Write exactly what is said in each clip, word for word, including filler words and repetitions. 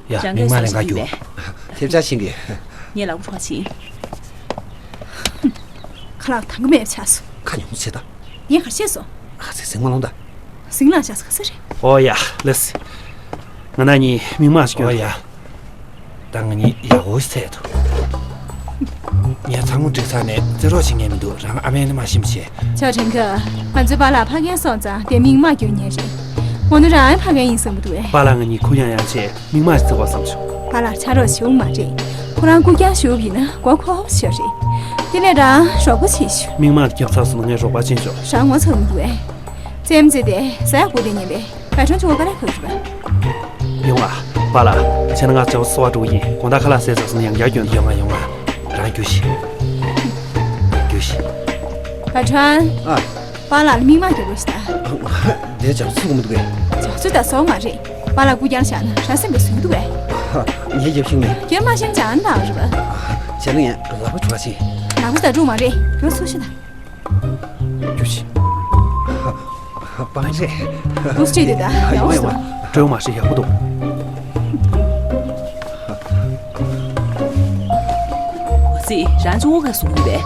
ཡ། རང་མིག་དམར་གིས་ལེན་ག་བཟོ་རྒྱུ། ཡོད་པས། ཐེབས་ཆག་ཤིང་གི། ངས་ལག་པ་འཁྲུ་བ་བྱིན། ཁ་ལག་དང་གི་མེད་ཆགས་སོང་། ཁ་ཉུང་ཆེ་ད། ངས་ག་རེ་བྱས་སོང་། ཨ་ཙི། ཟིང་མ་ལོང་ད། ཟིང་ལ་བཞག་ས་ག་ས་རེད། ཨོ་ཡ། ལགས་སེ། ང་ན་ནི་མིག་དམར་ཞིག་ཨོ་ཡ། ད་ང་ནི་ཡག་པོ་ཞིག་ཚད་དོ། ངས་ཚང་མ་འགྲིག་ཚར་ནས་རྩེད་རོགས་བྱེད་མཁན་མི་འདུག་རང་ཨ་མའི་ནི་མ་ཤེས་མི་ཤེས། ཅོ་ཁྲེན་ཁི། ང་ཚོའི་པཱ་ལགས་ཕ་རྒན་སོང་ཙང་དེ་མིག་དམར་རྒྱུག་མཁན་རེད། འོ་ན་རང་ཨ་ཕ་རྒན་ཡིན་བསམ་གི་འདུག་གས། པཱ་ལགས་ང་གཉིས་གུ་ཡངས་ཡངས་བྱས་མིག་དམར་ཞིག་བརྩེ་དགོས་བསམ་བྱུང་། པཱ་ལགས་ཕྱག་རོགས་ཞུ་མ་རེད། ཁོ་རང་སྐུ་རྐྱང་ཞུ་བ་ཡིན་ན་མགོ་འཁོར་ཤོས་རེད། དེ་ལས་རང་རོགས་པ་བྱེད་ཤོག་མིག་དམར་རྒྱབ་ཚར་སོང་ན་ངས་རོགས་པ་བྱེད་ཆོག་རང་ངོ་ཚ་གི་མི་འདུག་གས། རྩེད་མོ་རྩེས་ཏེ་ཟ་ཡག་དགོས་དེ་ཉན་པས། བའི་ཁྲོན་ཆུང་བ་དཀའ་ལས་ཁག་གི་རེད་པ། ཡོང་ང་། པཱ་ལགས། བྱས་ན་ང་ཇ་བོ་གསོལ་བ་འགྲོ་གི་ཡིན། དགོང་དག་ཁ་ལག་ཟས་ཚར་སོང་ན་ཡང་བསྐྱར་སྐྱོན་དང་། ཡོང་ང་ཡོང་ང་། རང་རྒྱུགས་ཤིག་རྒྱུགས་ཤིག་བའི་ཁྲོན། ཨ། པཱ་ལགས་ལ་མིག་དམར་རྒྱག་དགོས་ཤིག་ད། དེ་ཇ་བོ་ཚུགས་མི་འདུག་གས། ཇ་བོ་ཚུགས་ད་བཟོ་མ་རེད། པཱ་ལགས་སྐུ་རྐྱང་བཞག་ན་རང་སེམས་པ་ཟུག་འདུག་གས། ངས་རྒྱབ་ཤིང་ནས། རྒྱབ་མ་ཤེས་བྱས་ན་འདང་རེད་པ། བྱས་ན་ངས་ལག་པ་འཁྲུ་བ་བྱེད། ལག་པ་ད་འཁྲུ་མ་རེད། མགྱོགས་ཚུགས་ཤིག་ད། རྒྱུགས་ཤིག་པང་རེད། འདུག་སེ་བྱས་ཏེ་ད་ཡག་པོ་ཡོང་བ་ཡོང་བ། སྤྲོད་མ་ཤེས་ཡག་པོ་འདུག་ཙི། རང་ཅུང་ཁ་ཟུག་ཡོད་པས།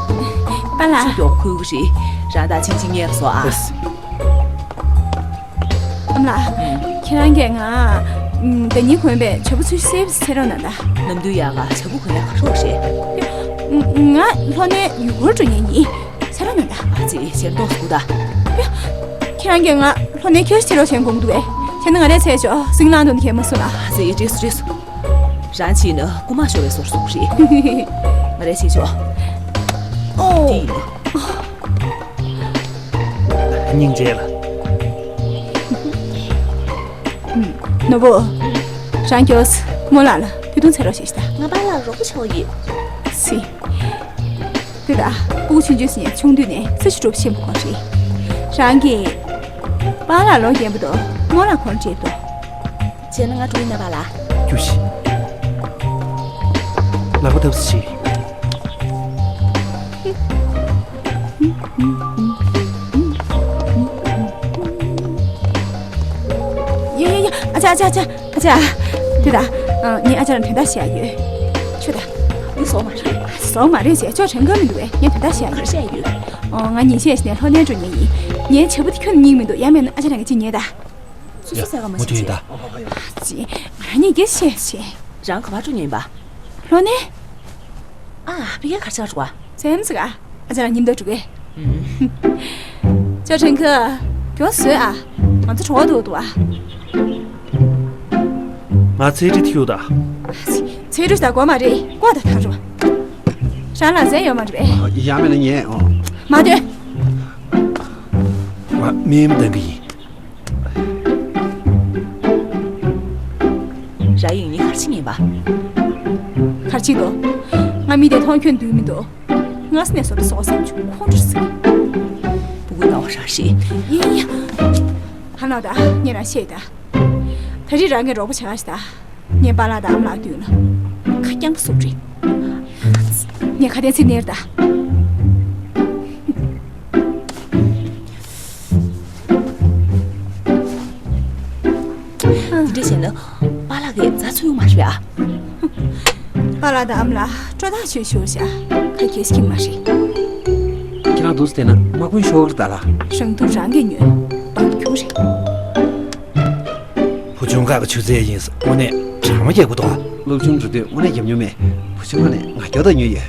པཱ་ལགས། ཤུགས་ཡོང་ཁུལ་གྱི་རེད། རང་ད་ཕྱིན་ཕྱིན་ཉལ་སོང་ཨ། ལགས། ཨ་མ་ལགས། ཁྱེད་རང་གིས་ང་། ཨམ། ཟླ་ཉིན་གོན་པའི་བྱ་སྤུ་ཚུར་གསལ་བྱེད་རོགས་གནང་ད། ནམ་དུས་ཡག་ག་བྱ་སྤུ་གོན་ཡག་ག་རོགས་བྱེད། ང་ལྷོ་སྣེ་ཡུལ་སྐོར་འགྲོ་མཁན་ཡིན། ཟེར་རོགས་གནང་ད། ཨ་ཙི། ཞེ་ཏོག་ཟུག་ད། ཁྱེད་རང་གིས་ང་ལྷོ་སྣེ་ཁྱོད་ཕྱིར་རོགས་བྱེད་དགོངས་འདུག་གས། བྱས་ན་ང་རས་བྱས་ཆོག་ཟིང་ལངས་འདུག་ན་ཁྱད་མ་སོང་ལ། ཨ་ཙི། འགྲིག་སོང་འགྲིག་སོང་། རང་ཕྱིན་ན་རྐུ་མ་ཤོར་བའི་བཟོ་འདྲ་ཞིག་རེད། ང་རས་བྱས་ཆོག་ཨོ། དེ་ཡིན་ན། སྙིང་རྗེ་ལ། ནོར་བུ། རང་མགྱོགས་རྨོ་ལགས་ལ་ཐུགས་དུང་འཚལ་རོགས་བྱེད་ཤིག་ད། ང་པཱ་ལགས་རོགས་པ་བྱེད་དགོས་ཡོད། སི། དེ་ད་སྤུ་གུ་ཆུང་ཆུང་ཟིན་ནས་ཆུང་དུས་ནས་ས་ཞིང་འབྲོག་པ་ཤེས་པ་ཁོ་རེད། རང་གིས་པཱ་ལགས་ལོ་རྒན་པོ་དང་རྨོ་ལགས་ཁོང་བྲེལ་འདུག་བྱས་ན་ང་འགྲོ་ཡིན་ན་པཱ་ལགས། རྒྱུགས་ཤིག་ལག་པ་ཐབས་སུ་བྱེད། ཡ་ཡ་ཡ། ཨ་ཅག་ཨ་ཅག་ཨ་ཅག་ཨ་ཅག་དེ་ད། ཨ། ངས་ཨ་ཅག་ལ་དོན་དག་བཤད་ཡོད། ཁྱོད་ད། འདི་བཟོ་མ་རེད། བཟོ་མ་རེད་ཟེར། ཁྱོད་དྲན་ག་མི་འདུག་གས། ངས་དོན་དག་བཤད་ཡོད། ག་རེ་བཤད་ཡོད། ཨོ། ང་ཉིན་ཤས་ཤིག་ནས་ལྷོ་སྣེ་འགྲོ་མཁན་ཡིན། ངའི་བྱ་སྤུ་དེ་ཁྱོན་ནས་རྙེད་མི་འདུག་ཡང་མིན་ན་ཨ་ཅག་རང་གིས་ཅིག་ཉོས་ད། སོ་སོ་ཡ། ཟེར་ག་མ་མུ་མཐུད་ཡིན་ད། ཨ་ཙི། ང་རང་ཉིད་ཀྱིས་བཤད་བྱས། རང་ག་པར་འགྲོ་མཁན་ཡིན་པ། ལྷོ་སྣེ། ཨ། ཕ་གིར་ག་རེ་བྱེད་འགྲོ་ག། ཙེམ་ཟིག་ག། ཨ་ཅག་རང་ཉིན་ལྟར་འགྲོ་གི། ཅོ་ཁྲེན་ཁི། མགྱོགས་བཟོས་ཨ། ང་ཚོ་གྲོགས་འདུག་འདུག་ཨ། ང་ཚེ་ཁྲི་ཐིའུ་ད། ཚེ་ཁྲི་ད་དགོས་མ་རེད། ཀོ་ད་ཐག་རུ། རང་ལ་ཟས་ཡོད་མ་རེད་པས། ཡང་མིན་ན་ངས། ཨོ། མ་སྡོད། ང་སྨན་ལྟ་གི་ཡིན། ར་ཡིག་ནི་གར་ཕྱིན་ཡིན་པ། གར་ཕྱིན་འདུག་ང་མི་དེ་མཐོང་ཁྱོད་འདུག་མི་འདུག་སྔ་ས་ནས་བཟོ་ལྟ་བཟོ་བསམ་བྱུང་ཁོང་ཁྲོ་ཟིན། སྤུ་གུ་ན་བ་ཧྲ་ཤི། ཡིན་ཡིན། ཧ་ལ་ད་ངས་རང་བཤད་ད། ད་རེས་རང་གི་རོགས་པ་བྱ་ག་ཞིག་ད། ངས་པཱ་ལགས་དང་ཨ་མ་ལགས་མདུན་ལ། ཁ་རྐྱང་པ་བཟོ་རེད། ངས་ཁ་དན་ཚིག་ནེར་ད། འདི་འདྲ་བྱས་ན་པཱ་ལགས་ཀྱིས་རྫ་ཚུགས་ཡོང་མ་རེད་པས་ཨ། པཱ་ལགས་དང་ཨ་མ་ལགས་སྤྲོ་ཐག་ཆོད་ཤོར་ཤག་ཁ་གྱེས་ཤིག་མ་རེད། ཁྱེད་རང་འདུག་སེ་བསྡད་ན་དམག་དཔོན་ཤོར་གི་ད་ལ། རང་སྡུག་རང་གིས་ཉོས། འབངས་ཁྱུང་རེད། བུ་ཆུང་ཁག་གི་ཆུ་ཚད་ཡིན་ས་དངོས་གནས་གྲང་མོ་རྒྱག་གི་འདུག་ཨ། སློབ་ཆུང་འགྲོ་དུས་དངོས་གནས་རྒྱབ་མྱོང་མེད། བུ་ཆུང་ཁ་ནས་ང་སྐྱོ་ད་ཉོས་ཡོད།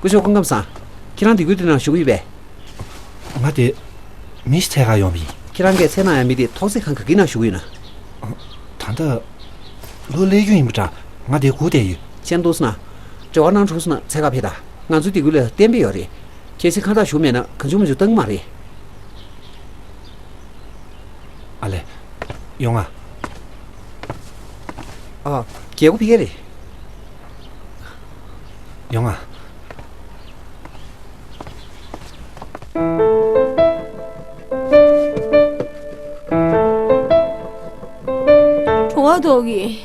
སྐུ་ཞབས་སྐུ་ཁམས་བཟང་། ཁྱེད་རང་དེ་ཁུལ་དེ་ནང་བཞུགས་ཡོད་པས། ང་དེ་མི་ཞིག་འཚོལ་ག་ཡོང་བ་ཡིན། ཁྱེད་རང་གིས་འཚོལ་གནང་ཡག་མི་དེ་ཐོག་བརྩེགས་ཁང་ག་གི་ནང་བཞུགས་ཡོད་ན། ད་ལྟ་ལོ་སླེབས་རྒྱུ་ཡིན་པ་འདྲ། ང་དེ་སྒུག་བསྡད་ཡོད། ཅན་ཏུ་སི་ན། འབྲེལ་བ་གནང་ཐུབ་སོང་ན་འཚོལ་ག་ཕེབས་དང་། ང་ཚོའི་སྡེ་ཁུལ་ལ་གཏན་འབེབས་ཡོད་རེད། གལ་སྲིད་ཁང་བདག་བཞུགས་མེད་ན་གང་བྱུང་མང་བྱུང་བཏང་གི་མ་རེད། ཨ་ལེ། ཡོང་ང་། ཨ། རྒྱལ་པོ་ཕ་གི་རེད། ཡོང་ང་། ཨོ་གི།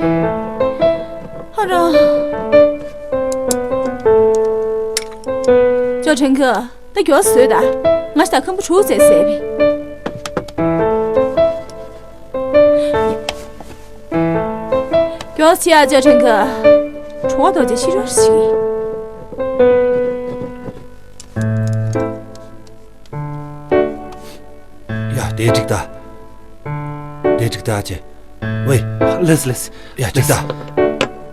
ཧ་ར། ཅོ་ཁྲེན་ཁི། ད་མགྱོགས་བཟོས་དང་། ང་ཞིག་ད་ཁང་པ་དྲུག་ཙམ་ཟས་པས། མགྱོགས་བྱེད་ཨ་ཅག་ཁྲེན་ཁི། གྲོགས་རྡོ་རྗེ་ཤི་རོ་ཞིག་ཡ། དེ་འགྲིག་ད། དེ་འགྲིག་ད་ཨ་ཅེ། ཝེ། ལེས་ལེས། ཡ། འགྲིག་ད།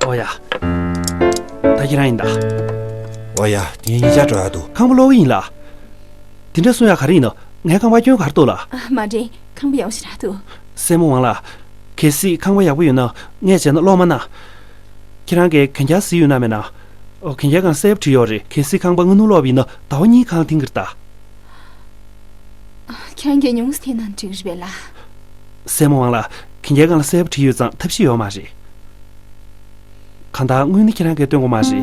ཨོ་ཡ། ད་ཁྱེད་རང་ཡིན་ད། ཨོ་ཡ། དེ་ཉིན་ཉིན་ཞག་འགྲོ་ཡ་འདུག་ཁང་པ་སློག་གི་ཡིན་ལ། དེ་འདྲ་གསུང་ཡ་ག་རེ་ཡིན་ནོ། ངའི་ཁང་པ་སྐྱོན་ག་རེ་འདུག་ལ། ཨ། མ་རེད། ཁང་པ་ཡག་པོ་ཞེ་དྲག་འདུག་སྲས་མོ་ཝང་ལགས། གལ་སྲིད་ཁང་པ་ཡག་པོ་ཡོད་ན་ངས་བྱས་ན་སློག་མ་གནང་། ཁྱེད་རང་གིས་གན་རྒྱ་གཟིགས་ཡོད་ན་མེད་ན། ཨོ། གན་རྒྱ་སྒང་གསལ་པོ་བྲིས་ཡོད་རེད། གལ་སྲིད་ཁང་པ་སྔ་སྣུར་སློག་པ་ཡིན་ན་ཟླ་བ་གཉིས་ཁང་ལ་འཐེན་གྱི་རེད་ད། ཁྱེད་རང་གིས་ཉུང་ཙམ་འཐེན་ན་འགྲིག་གི་རེད་པས་ལགས། སྲས་མོ་ཝང་ལགས། གན་རྒྱ་སྒང་ལ་གསལ་པོ་བྲིས་ཡོད་ཙང་ཐབས་ཤེས་ཡོད་མ་རེད། གང་ལྟར་དངུལ་ནི་ཁྱེད་རང་གིས་སྟོན་དགོས་མ་རེད།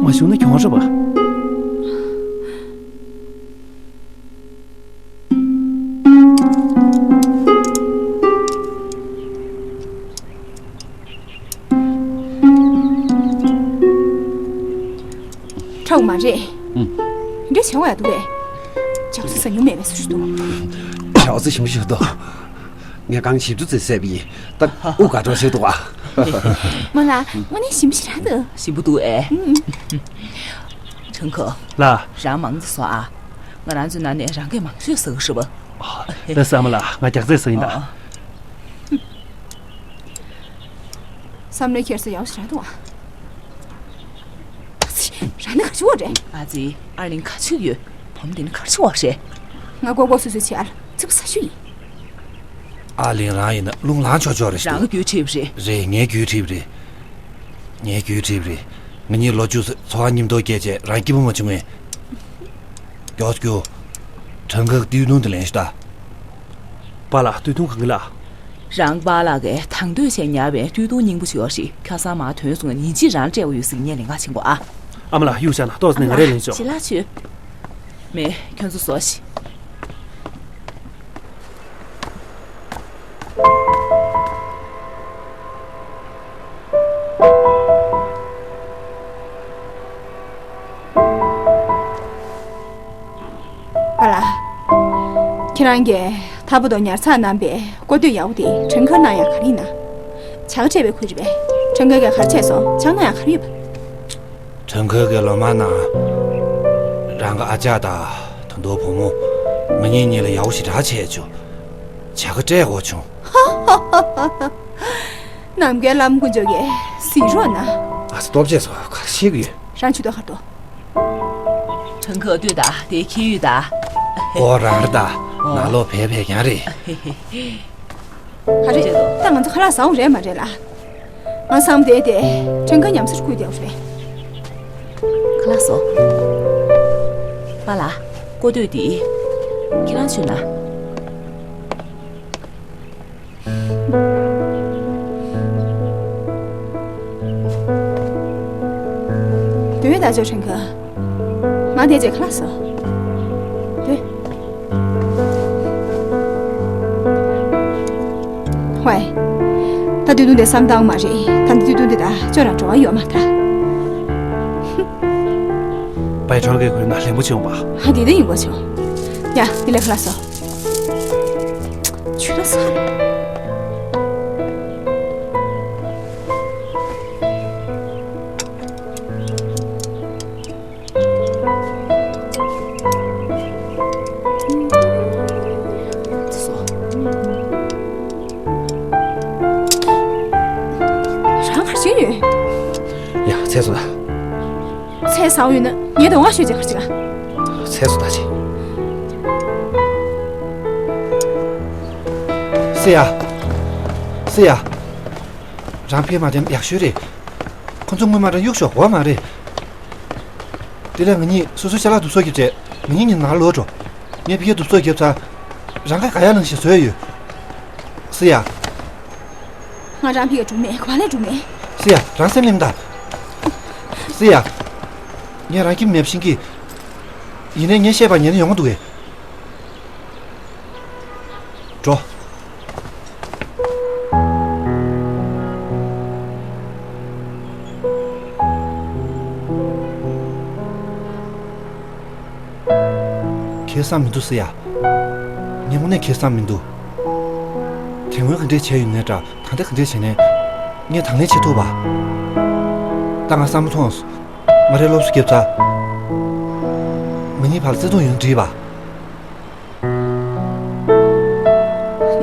མ་བྱུང་ན་གྱོང་རེད་པ། ཁྲག་མ་རེད། ཨུམ། འདྲ་བྱེད་འོ་ཡ་འདུག་གས། ཅའོ་ཙེ་ཟ་མྱོང་མེད་པའི་བཟོ་ཞིག་འདུག་ཅའོ་ཙེ་ཞིམ་པོ་ཞིག་འདུག་ངས་གང་ཞིབ་ཏུ་ཙེ་བཟས་པ་ཡིན། ད་དབུགས་དགའ་གྲོགས་ཞིག་འདུག་ཨ། མོ་ལ་དངོས་གནས་ཞིམ་པོ་ཞིག་རང་འདུག་ཞིམ་པོ་འདུག་ཨེ། ཨུམ། ཁྲེན་ཁི། ལགས། རང་མང་ཙམ་བཟོ་ཨ། ང་རང་ཚོའི་ནང་ནས་རང་གིས་མང་ཤོས་ཟ་གི་རེད་པ། ལགས་སོ་ཨ་མ་ལགས། ང་རྒྱགས་ཚོད་ཟ་ཡིན་ད། ཨ། བསམ་བློ་འཁྱེར་ས་ཡག་ཞེ་དྲག་འདུག་ཨ། རང་ནི་ག་ཅི་འོ་རེད། ཨ་ཙི། ཨ་ལིང་ག་ཅི་ཡོད། བུ་མོ་འདི་ནི་ག་ཅི་འོ་རེད། ང་མགོ་སྐོར་སོ་སོའི་བྱེད་ཨ་ལ་ཚིག་པ་ཟ་ཞུ་ཡིན། ཨ་ལིང་རང་ཡིན་ན་རླུང་ལངས་ཆོག་ཆོག་རེད་ཤག་རང་གི་རྒྱུད་ཁྲིད་པ་རེད། རེད། ངའི་རྒྱུད་ཁྲིད་པ་རེད། ངའི་རྒྱུད་ཁྲིད་པ་རེད། ང་གཉིས་ལོ་བཅུ་ཙམ་འཚོ་བ་མཉམ་དུ་སྐྱེལ་བྱས་རང་སྐྱིད་པོ་མ་བྱུང་ངས། མགྱོགས་རྒྱུགས། ཁྲེན་ཁི་གི་སྟོད་ཐུང་དེ་ལེན་ཤོག་ད། པཱ་ལགས། སྟོད་ཐུང་གང་གི་ལགས། རང་པཱ་ལགས་ཀྱིས་དང་དོད་བྱས་ཉར་བའི་སྟོད་ཐུང་རྙིང་པ་ཅིག་ཡོད་རེད། ཁ་སང་མར་ཐོན་སོང་ངས་ཉིན་གཅིག་རང་སྤྲད་དགོས་ཡོད་ཟེར་ངས་ལེན་ག་ཕྱིན་གོ་ཨ། ཨ་མ་ལགས། གཡུག་བཞག་ན་ཏོག་ཙམ་ནས་ང་རས་ལེན་ཆོག་ཞི་ལ་ཆུ། མེད། ཁྱོད་ཚོ་ཟོ་ཞིག་པཱ་ལགས། ཁྱེད་རང་གིས་ད་བར་དུ་ཉར་ཚགས་གནང་པའི་སྐོར་ཐོག་ཡག་པོ་དེ་ཁྲེན་ཁིར་གནང་ཡག་ག་རེ་ཡིན་ན། བྱ་དགའ་སྤྲད་པའི་ཁུལ་རེད་པས། ཁྲེན་ཁི་གིས་ག་རེ་བྱས་སོང་། བྱ་དགའ་གནང་ཡག་ག་རེ་ཡོད་པ། ཁྲེན་ཁི་གིས་ལོ་མང་ནང་རང་གི་ཨ་ཅག་དང་ད་དུང་བུ་མོ། ང་གཉིས་གཉིས་ལ་ཡག་པོ་ཞེ་དྲག་བྱས་བྱུང་། བྱ་དགའ་སྤྲད་དགོས་བྱུང་། ནམ་མཁའི་ལྷ་མོ་དཀོན་མཆོག་གིས་གཟིགས་རོགས་གནང་། ཨ་ཙི། སྟོབས་ཆེ་སོང་། ག་རེ་བཤད་ཀྱི་ཡོད། རང་ཇུས་གཏོགས་ག་རེ་འདུག་ཁྲེན་ཁི་ལྟོས་དང་། དེ་ཁྱེད་ཡོད་ད། ཨོ། རང་རེད་ད། ཨོ། ནང་ལོགས་བལ་བལ་རྐྱང་རེད། ག་རེ། ད་ང་ཚོ་ཁ་ལག་ཟ་འོང་རེད་མ་རེད་ལ། ང་བསམ་བསྡད་དེ་ཁྲེན་ཁི་ཉམས་སར་བསྐུལ་བསྡད་པ་རེད། ཁ་ལག་བཟོ། པཱ་ལགས། ཀོ་ཐོད་འདི། ཁྱེད་རང་མཆོད་ན། སྡོད་ད་ཅོ་ཁྲེན་ཁི། ང་དེ་རྗེས་ཁ་ལག་བཟོ། སྡོད། ཝེ། ད་སྟོད་ཐུང་དེ་བསམ་སྟངས་མ་རེད། ད་འདི་སྟོད་ཐུང་དེ་ད་ཅོ་རང་འགྲོ་བ་ཡོད་མ་ད། པའི་ཁྲོང་གི་ཁོས་ང་ལེན་པོ་བྱུང་བ། ཧ། དེ་དེ་ཡིན་པོ་བྱུང་། ཡ། དེ་ལས་ཁ་ལག་བཟོ། ཆུ་ལ་ས། རང་ག་རེ་བྱེད་ཡོད། ཡ། ཚལ་བཟོ་ད། ཚལ་ཟ་འོ་ཡོད་ན་ངའི་དོན་ང་ཤོད་ཅིག་ག་རེ་བྱེད་ག་ཚལ་བཟོ་ད་ཅི། སི་ཡ། སི་ཡ། རང་ཕེབས་མ་དེ་ཡག་ཤོས་རེད། ཁོ་ཚོ་སྔོན་མ་རང་གཡུག་ཞོག་འོ་མ་རེད། དེ་ལས་ང་གཉིས་སོ་སོའི་ཅ་ལག་བསྡུ་གསོག་བརྒྱབ་བྱས་ང་གཉིས་གཉིས་ནང་ལོག་འགྲོ། ངས་ཕ་གིར་བསྡུ་གསོག་བརྒྱབ་ཚར། རང་ག་ག་ཡར་ལངས་ཤིག་བཟོས་ཡོད། སི་ཡ། ང་རང་ཕ་གིར་འགྲོ་མེད། ག་པར་ལས་འགྲོ་མེད། སི་ཡ། རང་སེམས་གླེང་དང་། སི་ཡ། ངས་རང་ཁྱིམ་མེད་པ་ཤེས་ཀྱི། ཡིན་ནའི་ངས་བཤད་པ་ཉན་ན་ཡོང་གི་འདུག་གས། འགྲོ། ཁེ་བསམ་མི་འདུག་ཟེར་ཡ། ངས་དངོས་གནས་ཁེ་བསམ་མི་འདུག་དེ་སྔོན་ག་འདྲས་བྱས་ཡོད་ནའི་འདྲ། ད་ལྟ་ག་འདྲས་བྱས་ནའི་ངས་དང་ལེན་བྱེད་ཐུབ་པ། ད་ང་བསམ་བློ་ཐོངས། ང་རའི་སློབ་གསོ་བརྒྱབ་ཚར། ང་གཉིས་བར་ལ་བརྩེ་དུང་ཡོད་ན་འགྲིག་པ།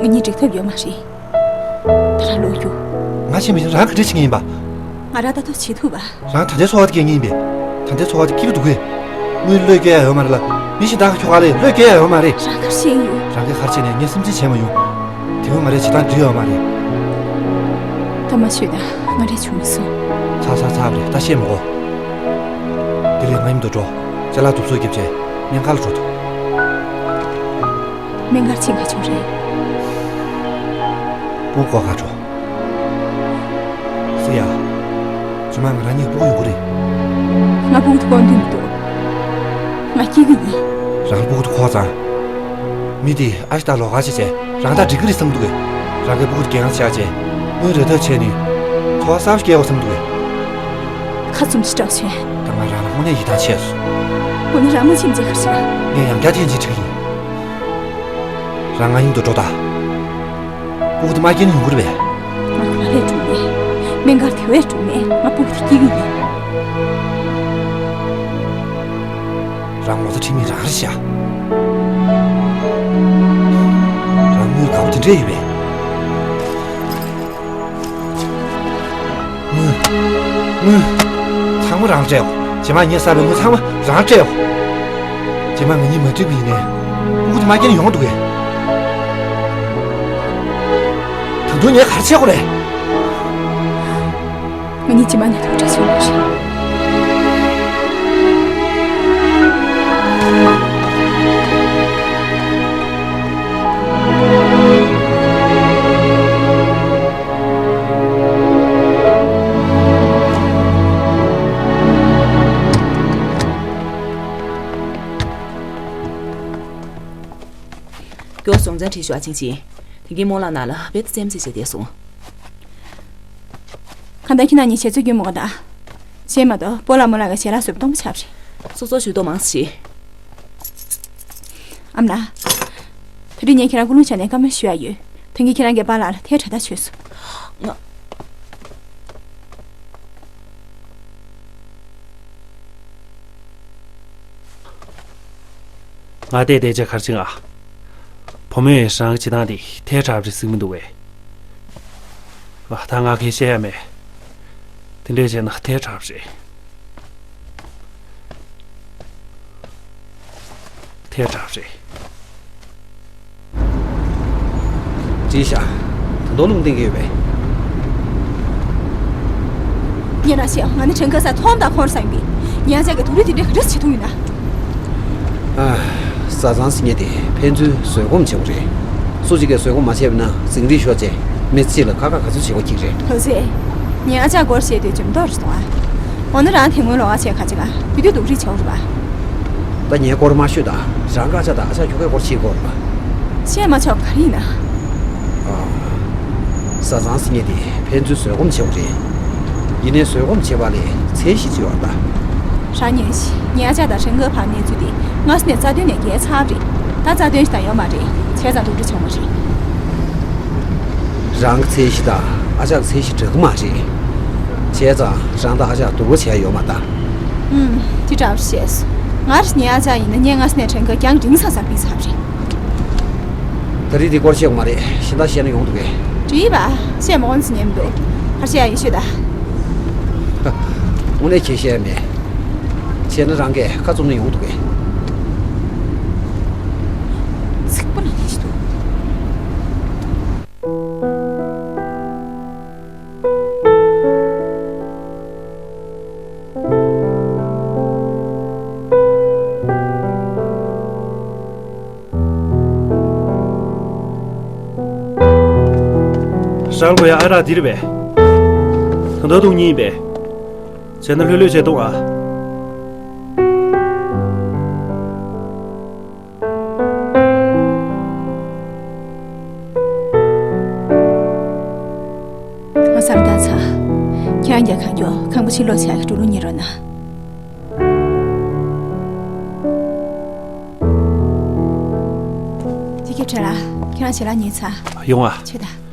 ང་གཉིས་འགྲིག་ཐབས་ཡོད་མ་རེད། ད་རང་ལོག་རྒྱུགས། ང་བྱེད་མི་ཤེས་རང་ག་འདྲས་བྱེད་ངེས་ཡིན་པ། ང་རང་ལྟ་རྟོག་བྱེད་ཐུབ་པ། རང་ད་ལྟའི་འཚོ་བ་དེ་སྐྱེལ་ངེས་ཡིན་པས། ད་ལྟའི་འཚོ་བ་དེ་སྐྱིད་པོ་འདུག་གས། དངུལ་བློས་སྐྱེལ་ཡ་ཡོད་མ་རེད་ལ། མི་གཞན་དག་གི་ཁྱོ་ག་ལ་བློས་སྐྱེལ་ཡ་ཡོད་མ་རེད། རང་གར་ཤེས་ཡོད། རང་གིས་ག་རེ་བྱས་ནས་ངས་སེམས་ཅན་བྱས་མ་ཡོང་། དེ་སྔོན་ང་རས་བྱེད་སྟངས་འགྲིག་ཡོད་མ་རེད། ད་མ་ཤོད་ན་ང་རས་བྱུང་མི་སོང་། ཚར་ཚར་ཚར་བ་རེད། ད་བཤད་མི་དགོས། དེ་ལས་ང་མཉམ་དུ་འགྲོ། ཅ་ལག་དུམ་བཟོ་རྒྱབ་བྱས་སྨན་ཁང་ལ་འགྲོ་ཐུབ། སྨན་ཁང་ཕྱིན་ག་བྱུང་རེད། སྤུ་གུ་སྐོར་ག་འགྲོ། སུ་ཡ། རྗེས་མ་ང་རང་གཉིས་སྤུ་གུ་ཡོང་གི་རེད། ང་སྤུ་གུ་དེ་སྐོར་འདོད་མི་འདུག་ང་སྐྱེ་གི་ཡིན། རང་སྤུ་གུ་དེ་འཁོར་ཙང་། མི་དེས་ཨ་ཞེ་དང་ལོགས་ཀ་བྱས་བྱས་རང་དང་འགྲིག་གི་རེད་བསམ་འདུག་གས། རང་གི་སྤུ་གུ་དེ་རྒན་ཆགས་བྱས་དངུལ་རེ་ཐོབ་བྱས་ནས་འཚོ་བ་གསར་པ་སྐྱེལ་དགོས་བསམ་འདུག་གས། ཁ་ཚུམ་ཅི་སྐྲག་བྱས། ད་ང་རང་ལ་དངོས་གནས་ཡིད་ཐང་ཆད་སོང་། དངོས་གནས་རང་མ་ཕྱིན་ཅི་ཁར་ཤི་ང་། ངས་ཡང་བསྐྱར་ཐེངས་གཅིག་དྲིས་ཡིན། རང་ང་མཉམ་དུ་འགྲོ་དང་། སྤུ་གུ་དེ་མ་སྐྱེས་ན་ཡོང་གི་རེད་པས། ང་ག་ལས་འགྲོ་མེད། སྨན་ཁང་དེ་བས་འགྲོ་མེད། ང་སྤུ་གུ་དེ་སྐྱེ་གི་ཡིན། རང་ངོ་ཚ་ཁྲིད་མི་རང་རེད་ཤག་རང་དངུལ་དགའ་པོ་དེ་འདྲས་ཡོད་པས། དངུལ། དངུལ། ཚང་མ་རང་སྤྲད་འོ། རྗེས་མ་ངས་བསགས་པའི་དངུལ་ཚང་མ་རང་སྤྲད་འོ། རྗེས་མ་ང་གཉིས་མ་འགྲིག་པ་ཡིན་ནའི། སྤུ་གུ་དེ་མ་སྐྱེས་ན་ཡོང་འདུག་གས། ད་དུང་ངས་ག་རེ་བྱེད་དགོས་རེད། ང་གཉིས་རྗེས་མ་ནས་ཐུག་འཕྲད་བྱུང་བ་རེད། མགྱོགས་སོང་། བྱ་བྲིས་ཤོག་ཨ་ཆིང་ཆིང་། དེང་གི་རྨོ་ལགས་ནང་ལ་རྦད་དེ་རྩེད་མོ་རྩེ་བྱས་བསྡད་སོང་། གང་ལྟར་ཁྱེད་རྣམ་གཉིས་བྱས་ཚོད་སྐྱོན་མི་དགོས་ད། བྱས་མ་གཏོགས་སྤོ་ལགས་རྨོ་ལགས་ཀྱི་ཞལ་ལག་བཟོས་པ་སྟོང་པ་ཆགས་པ་རེད། སོ་སོ་ཞུ་གཏོང་མང་ཙམ་བྱེད། ཨ་མ་ལགས། དེ་རིང་ངས་ཁྱེད་རང་སྐུ་རླུང་བྱས་ནས་བཀའ་མོལ་ཞུ་ཡ་ཡོད། དེང་གི་ཁྱེད་རང་གི་པཱ་ལགས་ལ་ཐལ་དྲགས་ཐག་ཆོད་སོང་། ང་། ང་བལྟས་བལྟས་བྱས་ག་རེ་བྱེད་ང་། བུ་མོས་རང་གི་བྱེད་སྟངས་དེ་ཐལ་དྲགས་རེད་གཟིགས་མི་འདུག་བས། ཨ། ད་ང་གིས་བཤད་ཡ་མེད། དེ་འདྲས་བྱས་ན་ཐལ་དྲགས་རེད། ཐལ་དྲགས་རེད། བྲིས་ཤག་ད་དུང་རླུང་བསྟན་གྱི་ཡོད་པས། ཉེ་རང་ཤེས། ང་ནི་ཁྲེང་ཀ་ས་མཐོང་དང་ཁོང་ར་ས་ཡིན་པས། ཉེ་རང་ཅག་གི་དུག་རིགས་དེ་འདྲས་ག་འདྲས་བྱེད་ཐུབ་ཡོད་ན། ཨ། བཟའ་ཚང་ཟེར་མཁན་དེ་ཕན་ཚུན་བཟོད་སྒོམ་བྱེད་དགོས་རེད། སུ་གཅིག་གིས་བཟོད་སྒོམ་མ་བྱས་པ་ན་འཛིང་རེས་ཤོར་བྱས་མི་ཚེ་གཅིག་ལ་ཁ་ཁ་ག་ཚོད་བྱེད་དགོས་ཀྱི་རེད། ལགས་སེ། ངའི་ཨ་ཅག་སྐོར་བཤད་དུས་འཇམ་མདོག་རེད་སོང་ཨ། འོ་ན་རང་དེ་སྔོན་ལོགས་ཀ་བྱས་ག་ཅིག་ཨ། བུ་དུས་སྡུག་རིས་བྱ་བ་རེད་པ། ད་ངའི་སྐོར་མ་ཤོད་ད། རང་གི་ཨ་ཅག་དང་ཨ་ཅག་ཁྱོ་གའི་སྐོར་བཤད་དགོས་རེད་པ། བཤད་མ་ཆོག་ག་རེ་ཡིན་ན། ཨ། བཟའ་ཚང་ཟེར་མཁན་དེ་ཕན་ཚུན་བཟོད་སྒོམ་བྱེད་དགོས་རེད། ཡིན་ནའི་བཟོད་སྒོམ་བྱེད་པ་ལས་ཚད་གཞི་ཅིག་ཡོད་རེད་ད། རང་ཉན་ཞིག་ངའི་ཨ་ཅག་དང་ཁྲེང་ཀ་བར་གནས་ཚུལ་དེ་སྔ་ས་ནས་རྩ་དོན་ནས་བརྒལ་ཚར་བ་རེད། ད་རྩ་དོན་ཞིག་དང་ཡོད་མ་རེད། བྱས་ཙང་སྡུག་རུས་བྱུང་བ་རེད། རང་གི་ཚད་གཞི་དང་ཨ་ཅག་གི་ཚད་གཞི་འདྲ་གི་མ་རེད། བྱས་ཙང་རང་དང་ཨ་ཅག་བསྡུར་བ་བྱས་ཡོད་མ་རེད་ད། ཨུམ། དེ་འདྲ་བཤད་སོང་། ང་རང་ངའི་ཨ་ཅག་ཡིན་ན་ངས་སྔ་ས་ནས་ཁྲེང་ཀ་རྒྱང་འབྲིང་ས་ས་ཕུད་ཚར་བ་རེད། ད་རེས་འདི་སྐོར་བཤད་དགོས་མ་རེད། གཞན་དག་བཤད་ན་ཡོང་འདུག་གས། འགྲིག་པ། བཤད་མ་དགོས་ན་ཉན་མི་འདུག་ག་རེ་བཤད་ཡ་ཡིན་ཤོད་ད། དངོས་གནས་ཁྱད་བཤད་ཡ་མེད། བྱས་ན་རང་གིས་ཁ་བཙུམ་ན་ཡོང་འདུག་གས། ཚིག་པ་ལ་ཉན་ཞིག་འདུག་ཧྲལ་གོ་ཡ་ཨ་རག་འདི་རེད་པས། ད་ལྟ་འཐུང་མཁན་ཡིན་པས། བྱས་ན་ལྷོད་ལྷོད་བྱས་འཐུང་ཨ། ང་བསམ་བཏང་ཚར། ཁྱེད་རང་རྒྱལ་ཁ་མགྱོགས་ཁང་པ་ཕྱིར་ལོག་བྱ་གི་འགྲོ་ལུགས་ཉེ་རོགས་གནང་། བྲལ་ལ། ཁྱེད་རང་ཞལ་ལག་ཉོས་ཚར། ཡོང་ཨ། ཆོད་ད།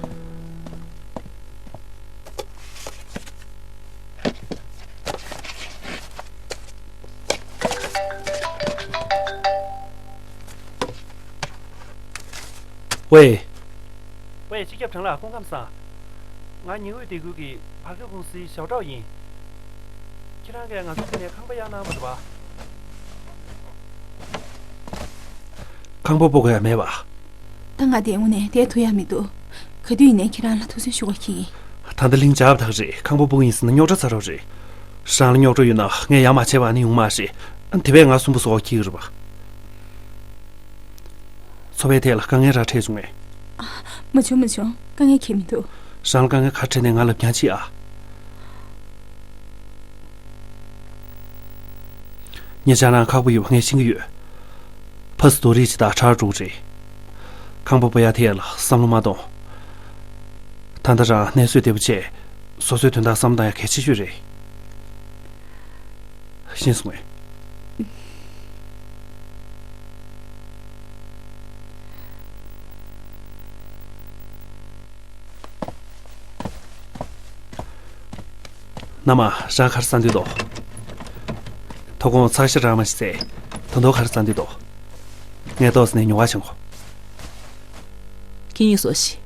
ཝེ། ཝེ། སྤྱི་ཁྱབ་ཁྲང་ལགས། སྐུ་ཁམས་བཟང་། ང་ཉི་འོད་སྡེ་ཁུལ་གྱི་བར་སྐབས་ཀུང་སིའི་ཞའོ་ཀྲའོ་ཡིན། ཁྱེད་རང་གིས་ང་ཚོ་འདི་ནས་ཁང་པ་གཡར་གནང་བ་རེད་པ། ཁང་པ་སྤོ་དགོས་ཡ་མེད་པ། ད་ང་འདིར་དངོས་གནས་བསྡད་ཐུབ་ཡ་མི་འདུག། ག་དུས་ཡིན་ནའི་ཁྱེད་རང་ལ་ཐུགས་སུན་ཞུ་དགོས་ཀྱི་ཡིན། ད་ལྟ་ལྷིང་འཇགས་པ་དག་རེད། ཁང་པ་སྤོ་གི་ཡིན་ཟེར་ན་རྙོག་དྲ་ཚ་རོགས་རེད། རང་ལ་རྙོག་དྲ་ཡོད་ན་ངས་ཡ་མ་བྱས་པ་ནི་ཡོང་མ་རེད། དེ་བས་ང་སུན་པོ་བཟོ་དགོས་ཀྱི་ཡོད་རེད་པ། འཚོ་བའི་ཐད་ལ་དཀའ་ངལ་རག་འཕྲད་བྱུང་ངས། མ་བྱུང་མ་བྱུང་། དཀའ་ངལ་གང་ཡང་མི་འདུག། རང་ལ་དཀའ་ངལ་ག་རེ་འཕྲད་ནའི་ང་ལ་ལབ་རྐྱང་བྱེད་ཨ། ཉེ་ཆར་རང་ཁག་པོ་ཡོད་པ་ངས་ཤེས་ཀྱི་ཡོད། ཕ་སི་དོ་རིག་ཅིག་དང་ཁྲག་དྲུག་རེད། ཁང་པ་སྤོ་ཡ་ཐད་ལ་བསམ་བློ་མ་གཏོང་། ད་ལྟ་རང་གནས་ཚུལ་བདེ་པོ་བྱས། སོ་སོའི་དོན་དག་བསམ་བཏང་ཡ་གལ་ཆེ་ཤོས་རེད། ཤེས་སོང་ངས། མནའ་མ། རང་ག་རེ་ཟ་འདོད་འདུག། དོ་དགོང་ཚགས་ཤ་རག་མ་ཤི་ཚེ། ད་དུང་ག་རེ་ཟ་འདོད་འདུག། ངས་ཏོག་ཙམ་ནས་ཉོ་བ་བྱེད་གོ། ཁྱེད་གཉིས་ཟོ་ཤིག།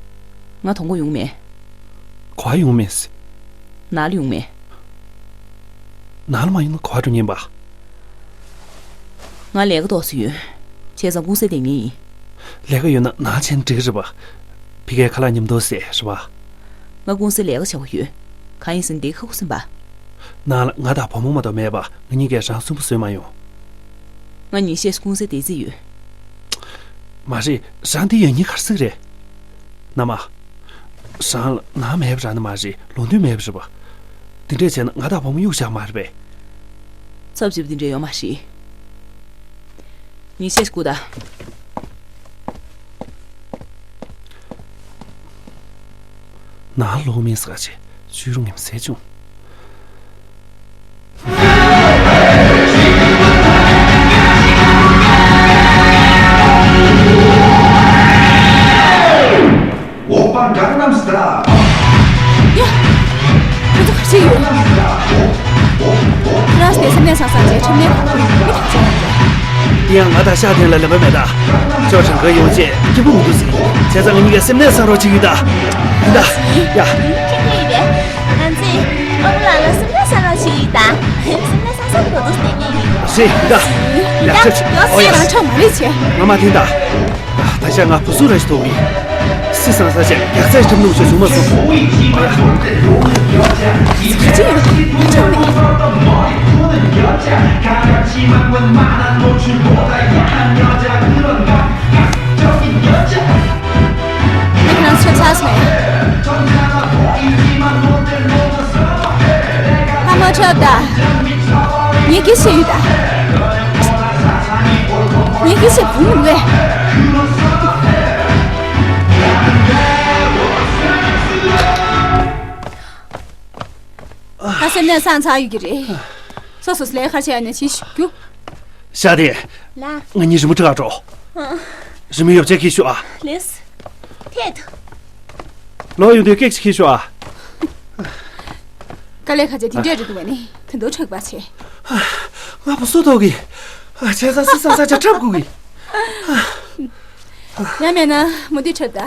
ང་དོ་དགོང་ཡོང་མེད། ག་པར་ཡོང་མེད་ཟེར། ནང་ལ་ཡོང་མེད། ནང་ལ་མ་ཡོང་ན་ག་པར་འགྲོ་མཁན་པ། ང་ལས་ཀ་ཏོག་ཙམ་ཡོད། བྱས་ཙང་ཀུང་སིར་བསྡད་མཁན་ཡིན། ལས་ཀ་ཡོད་ན་ནང་ཕྱིན་འགྲིག་གི་རེད་པ། ཕ་གིར་ཁ་ལག་མཉམ་དུ་བཟས་རེད་པ། ང་ཀུང་སིར་ལས་ཀ་བྱེད་དགོས་ཡོད། གང་ཡིན་ཟེར་ན་འདིར་ཁ་ཁུ་སིམ་པ། ནང་ལ་ང་དང་བུ་མོ་མ་གཏོགས་མེད་པ། ང་གཉིས་ཀས་རང་སུན་པོ་བཟོས་མ་ཡོང་། ང་ཉིན་ཤས་ཀུང་སིར་བསྡད་རྩིས་ཡོད། མ་རེད། རང་འདི་ཡོང་མཁན་ག་རེ་ཟེར་གི་རེད། མནའ་མ། རང་ལ་ནང་མེད་པ་རང་ནི་མ་རེད། ལུང་སྟོན་མེད་པ་རེད་པ། འདི་འདྲས་བྱས་ན་ང་དང་བུ་མོ་གཡུག་བཞག་མ་རེད་པས། ཚབ་བྱེད་པ་འདི་འདྲས་ཡོད་མ་རེད། ཉིན་ཤས་ཤིག་སྒུག་དང་། ནང་ལོག་མིན་ཟེར་ག་བྱས། བཅུ་རུ་ངེམ་ཟས་བྱུང་། ཡ། ཁོ་ཚོ་ག་བྱེད་ཡོད། ཁྱེད་རང་དེ་སེམས་ནད་སངས་སངས་བྱས་ཁྲིམས་ནད་ཁོ་ཚོ་མི་ཐག་ཆོད་ཡོད། དེ་ཡང་ང་དང་ཤག་ཐེན་ལ་ལེན་པ་མེད་ད། ཅོ་ཁྲང་ག་ཡོང་རྗེས་སྐྱིད་པོ་མི་འདུག་ཟིན། བྱས་ཙང་ང་གཉིས་ཀས་སེམས་ནད་སངས་རོགས་བྱེད་ཀྱི་ཡོད་ད། ཡིན་ད། ཡ། ཁྱེད་ཀྱིས་རེད། ང་ཚོས་ཨ་ཁུ་ལགས་ལ་སེམས་ནད་སངས་རོགས་བྱེད་ཀྱི་ཡོད་ད། སེམས་ནད་སངས་སངས་འགྲོ་འདུག་ཟེར་ནས་ཡིན། རེད་ཡིན་ད། ཡ། ཡ། ཁྱོད་ཚོས་ཨོ་ཡ། རང་ཆོག་མ་རེད་བྱས། ང་མ་འཐེན་ད། ད་ཆ་ང་བུ་གཟུགས་ར་ཞིག་ཐོག་གི། སི་སང་ས་ཆ་རྒྱག་ཚད་ཁྲིམས་ལུགས་ཤོད་བྱུང་མ་སོང་། ཨ་ཡ། ཅི་ཡོད་ཆོག་མེད། ཁྱེད་རང་ཆབ་ཚ་སོང་ངས། ལྷ་མོ་ཁྲོབ་ད། ངས་སྐད་ཆ་ཡོད་ད། ངས་སྐད་ཆ་བུ་མི་ལས། ད་སེམས་ནད་སངས་ཚར་ཡོད་ཀྱི་རེད། སོ་སོ་ལས་ཁར་བྱས་ནས་ཅི་ཞུ་རྒྱུ། ཤ་དེ། ལ། ང་གཉིས་རི་མོ་འབྲི་ག་འགྲོ། ཨ། རི་མོ་ཡོ་བྱད་འཁྱེར་ཤོག་ཨ། ལེས། ཐད། ལོག་ཡོང་དུས་སྐད་ཅིག་འཁྱེར་ཤོག་ཨ། དཀའ་ལས་ཁག་ཅིག་དེ་འདྲས་རེད་འདུག་བས་ནི་དོན་དུ་འཁྲུག་པ་བྱེད། ང་བུ་སུ་ཐོག་གི། བྱས་ཙང་སི་སང་ས་ཆ་འཁྲབ་དགོས་གི། ཡང་མེད་ན་མུ་མཐུད་འཁྲབ་ད།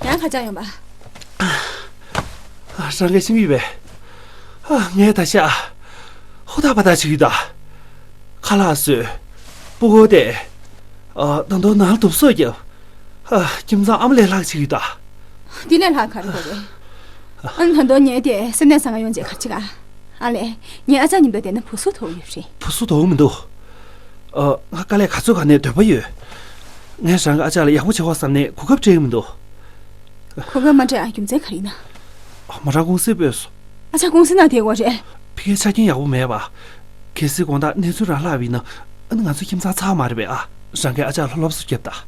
ཡང་ཁ་བྱང་ཡོང་པ། རང་གིས་ཤེས་ཀྱི་ཡོད་པས། ངས་ད་ཤག་ཧུར་ཐག་པ་ཐག་བྱེད་ཀྱི་ཡོད་ད། ཁ་ལག་བཟོས། སྤུ་གུ་བལྟས། ད་དུང་ནང་ལ་དུབ་སོ་བརྒྱབ། ཁྱིམ་ཚང་ཨ་མ་ལས་ལྷག་བྱེད་ཀྱི་ཡོད་ད། འདི་ལས་ལྷག་ག་རེ་དགོས་རེད། ཨ་ནི་ད་དུང་ངས་དེ་སེམས་ནད་སངས་ཡོང་རྗེས་ག་རེ་བྱེད་ག། ཨ་ལས། ངའི་ཨ་ཅག་མཉམ་དུ་བསྡད་ན་བུ་གཟུགས་དོག་ཡོད་རེད། བུ་གཟུགས་དོག་མི་འདུག། ང་དཀའ་ལས་ག་ཚོད་ག་ནས་འདོད་པ་ཡོད། ངས་རང་གི་ཨ་ཅག་ལ་ཡག་པོ་བྱེད་དགོས་བསམ་ནས་གོ་སྐབས་སྤྲད་ཀྱི་མི་འདུག། གོ་སྐབས་མ་སྤྲད་ཨ་རྒྱུ་མཚན་ག་རེ་ཡིན་ན། མོ་རང་ཀུང་སིར་སྤོས་སོང་། ཨ་ཅག་ཀུང་སི་ནང་བསྡད་དགོས་རེད། ཕ་གིའི་ཆ་རྐྱེན་ཡག་པོ་མེད་པ། གལ་སྲིད་དགོང་དག་གནས་ཚུལ་རང་ལྷག་པ་ཡིན་ན། ཨ་ནི་ང་ཚོ་ཁྱིམ་ཚང་ཚར་མ་རེད་པས་ཨ། རང་གིས་ཨ་ཅག་ལ་སློབ་གསོ་བརྒྱབ་དང་།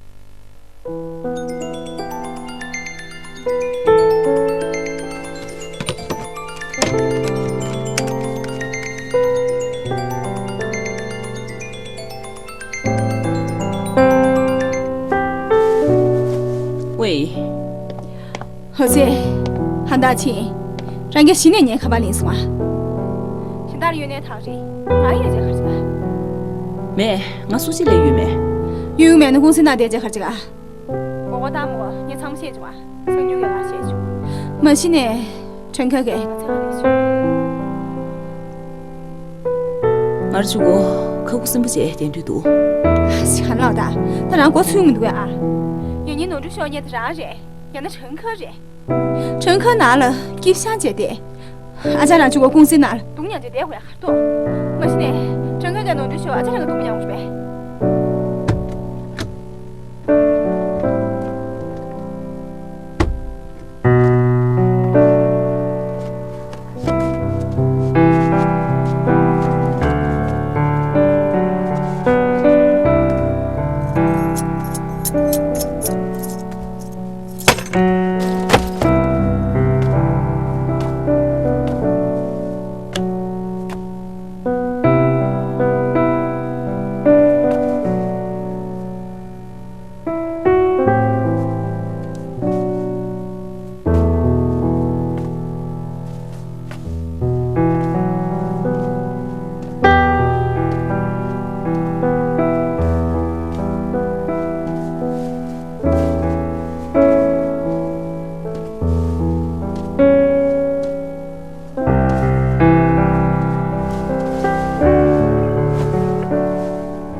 བདག་ཆེ། རང་གིས་གཞི་ནས་ངའི་ཁ་པར་ལེན་སོང་ཨ། གཞན་དག་ལ་ཡོད་ནའི་ཐག་རེད། ང་ཡོད་ཅེས་ག་རེ་བྱེད་ཀ། མེད། ང་སུ་གཅིག་ལ་ཡོད་མེད། ཡོད་མེད་ན་ཀུང་སི་ནང་བསྡད་ཅེས་ག་རེ་བྱེད་ཀ། མགོ་སྐོར་བཏང་མགོ་ངས་ཚང་མ་བཤད་བྱུང་ཨ། སང་ཉིན་ངས་ལ་བཤད་བྱུང་། མ་གཞི་ནས་ཁྲེན་ཁ་གིས་ང་ཚང་མ་ལས་བྱུང་། ང་རང་གཅིག་པོ་ཁ་ཁུ་སིམ་པོ་བྱས་བསྡད་འདོད་འདུག་ཞི་ཧན་ལགས། ད་ད་རང་མགོ་ཚོས་མི་འདུག་གས་ཨ། ཡང་སྙིང་ནོར་འཁྲུལ་ཤོར་མཁན་དེ་རང་རེད། ཡང་ན་ཁྲེན་ཁ་རེད། ཁྲེན་ཁ་ནང་ལ་སྐྱིད་ཤང་བྱས་ཏེ། ཨ་ཅག་རང་གཅིག་པོ་ཀུང་སི་ནང་ལ་སྡུག་མྱངས་བྱས་བསྡད་དགོས་ཡ་ག་རེ་འདུག་མ་གཞི་ནས་ཁྲེན་ཁ་གིས་ནོར་འཁྲུལ་ཤོར་ཨ་ཅག་རང་གིས་སྡུག་མྱངས་དགོས་པས།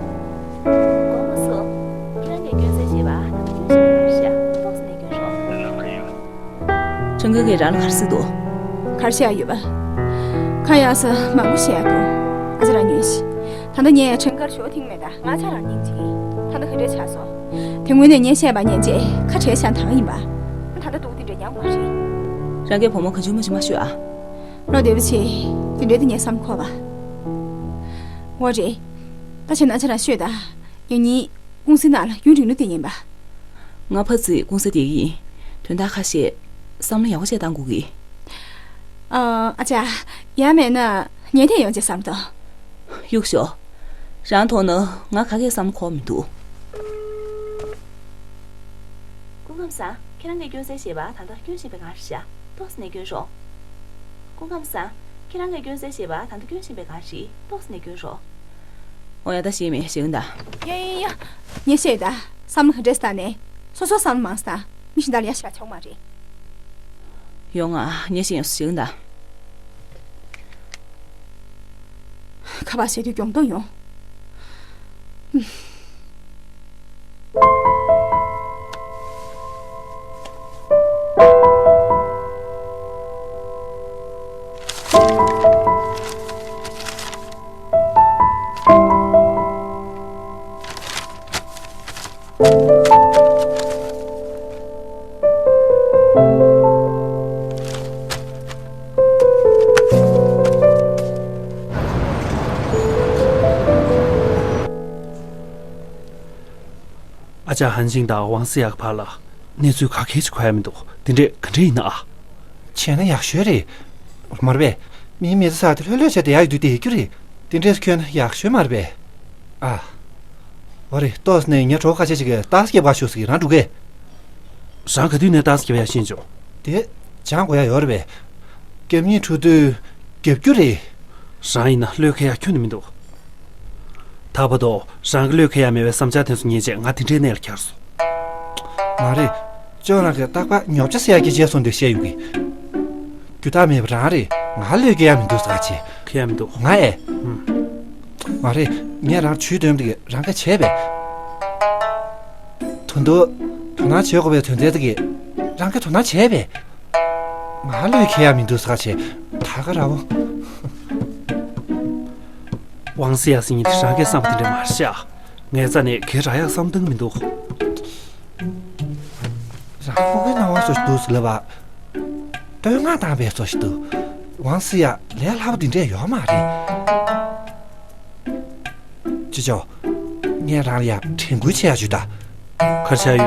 དགོངས་པ་སོ། ཁྱེད་རང་གིས་སྐྱོན་བཙལ་བྱས་པ་ད་ལྟ་སྐྱོན་ཞིག་མེད་པ་རེད་ཤག་ཏོག་ཙམ་ནས་སྐྱོན་རོགས། ཁྲེན་ཁ་གིས་རང་ལ་ག་རེ་ཟེར་འདུག་ག་རེ་བཤད་ཡ་ཡོད་པ། ཁ་ཡག་ས་མང་པོ་བཤད་ཡ་འདུག་ཨ་ཅག་རང་ཉོན་ཞིག་ད་ལྟ་ངས་ཁྲེན་ཁར་ཞོ་ཐེངས་མེད་ད་ང་ཆ་རང་སྙིང་རྗེ། ད་ལྟ་ག་འདྲས་ཆགས་སོང་། དེ་སྔོན་ནས་ངས་བཤད་པ་ཉན་རྗེས་ཁ་བྲལ་ཤག་དང་ཡིན་པ། ད་ལྟ་སྡུག་དེ་འདྲས་མྱངས་མ་རེད། རང་གིས་བུ་མོ་གང་བྱུང་མང་བྱུང་མ་ཤོད་ཨ། བློ་བདེ་པོ་བྱེད། དེ་འདྲས་དེ་ངས་བསམ་འཁོར་བ། འོ་རེད། ད་བྱས་ན་ཨ་ཅག་རང་ཤོད་ད། ཡང་སྙིང་ཀུང་སི་ནང་ལ་ཡུན་རིང་ལོ་བསྡད་ཉན་པ། ང་ཕ་ཚིག་ཀུང་སི་བསྡད་ཀྱི་ཡིན། དོན་དག་ཁ་ཤས་བསམ་བློ་ཡག་པོ་བྱས་བཏང་དགོས་ཀྱི། ཨ་ཨ་ཅག་ཡང་མེད་ན་ངས་དེ་ཡོང་ཅེས་བསམ་དོ། གཡུག་ཞོག་རང་མཐོང་ན་ང་ག་གས་བསམ་འཁོར་མི་འདུག་སྐུ་ཁམས་བཟང་། ཁྱེད་རང་གིས་སྐྱོན་བཙལ་བྱས་པ་ད་ལྟ་སྐྱོན་བཞིན་པའི་ངར་ཤ་ཏོག་ཙམ་ནས་སྐྱོན་རོགས། སྐུ་ཁམས་བཟང་། ཁྱེད་རང་གིས་སྐྱོན་བཙལ་བྱས་པ་ད་ལྟ་སྐྱོན་བཞིན་པའི་ངར་ཤི་ཏོག་ཙམ་ནས་སྐྱོན་རོགས། འོ་ཡ་ད་ཤེས་མེད་ཤེས་ཀྱི་ད། ཡ་ཡ་ཡ། ངས་ཤེས་ད། བསམ་བློ་ག་འདྲས་བཏང་ནས། སོ་སོ་བསམ་བློ་མང་སྟངས། མི་གཞན་དག་ལ་ཡ་ཤ་ཆོག་མ་རེད། ཡོང་ང་ངས་ཤེས་ཡོང་ཤེས་ཀྱི་ད། ཁ་པར་བྱེད་དུས་གྱོང་མདོག་ཡོང་། ཨ་ཅག་ཧན་ཤིང་དང་ཝང་སི་ཡག་བར་ལ་གནས་ཚུལ་ག་གེ་ཞིག་གོ་ཡ་མི་འདུག་དེ་འདྲས་ག་འདྲས་ཡིན་ན་ཨ། བྱས་ན་ཡག་ཤོས་རེད། མ་རེད་པས། མིའི་མི་ཚེ་ས་དེ་ལྷོད་ལྷོད་བྱས་བསྡད་ཡག་ཡོད་དུས་བསྡད་རྒྱུ་རེད། དེ་འདྲས་ཁྱོད་ན་ཡག་ཤོས་མ་རེད་པས། ཨ། འོ་རེད། ཏོག་ཙམ་ནས་ངའི་གྲོགས་ཁ་ཤས་ཤིག་གིས་ཏག་སྐྱེ་བ་ཤོག་ཟེར་གྱི་རང་འགྲོ་གས། རང་ག་དུས་ནས་ཏག་སྐྱེ་བ་ཡག་ཤེས་བྱུང་། དེ་སྦྱང་དགོས་ཡ་ཡོད་རེད་པས། རྒྱབ་གཉིས་འཕྲོ་དུས་རྒྱབ་རྒྱུ་རེད། རང་ཡིན་ན་བློས་འཁེལ་ཡ་ཁྱོན་ནས་མི་འདུག་ད་བར་དུ་རང་གི་བློས་འཁེལ་ཡ་མེད་པའི་བསམ་འཆར་དེ་ཚོ་ཉན་རྗེས་ང་དེ་འདྲའི་གནས་ལ་གྱར་སོང་། མ་རེད། ཅོ་རང་གིས་རྟག་པར་ཉོབ་ཆ་ཟེར་ཡ་སྐད་ཆ་བཤད་སོང་དུས་བཤད་ཡོང་གི། རྒྱུ་དག་མེད་པ་རང་རེད། ང་བློས་འགེལ་ཡ་མི་འདུག་ཟེར་བྱས། འགེལ་ཡ་མི་འདུག་ང་ཨེ། ཨུམ། མ་རེད། ངས་རང་ཇུས་འདོན་པ་དེ་རང་གིས་བྱས་པས། ད་དུང་དོ་སྣང་བྱེད་དགོས་པའི་དོན་ཚན་དེ་གས་རང་གིས་དོ་སྣང་བྱས་པས། ང་བློས་འཁེལ་ཡ་མི་འདུག་ཟེར་བྱས། ད་ག་རང་། ཝང་སི་ཡ་ཟེར་མཁན་དེ་རང་གིས་བསམ་པ་དེ་འདྲ་མ་རེད་ཤག་ངའི་རྩ་ནས་ག་རང་ཡག་བསམ་སྟངས་མི་འདུག་རང་ཕྲུ་གུའི་སྣང་བ་བཟོ་ཞིག་འདུག་ཟེར་ལབ་པ། བསྟོད་བསྔགས་བཏང་བའི་བཟོ་ཞིག་འདུག་ཝང་སི་ཡ་ལས་སླ་པོ་འདི་འདྲས་ཡོད་མ་རེད། ཅི་ཅོ། ངས་རང་ལ་ཡ་དྲན་སྐུལ་བྱེད་ཡ་ཞུ་ད། ག་རེ་བྱས་ཡོད།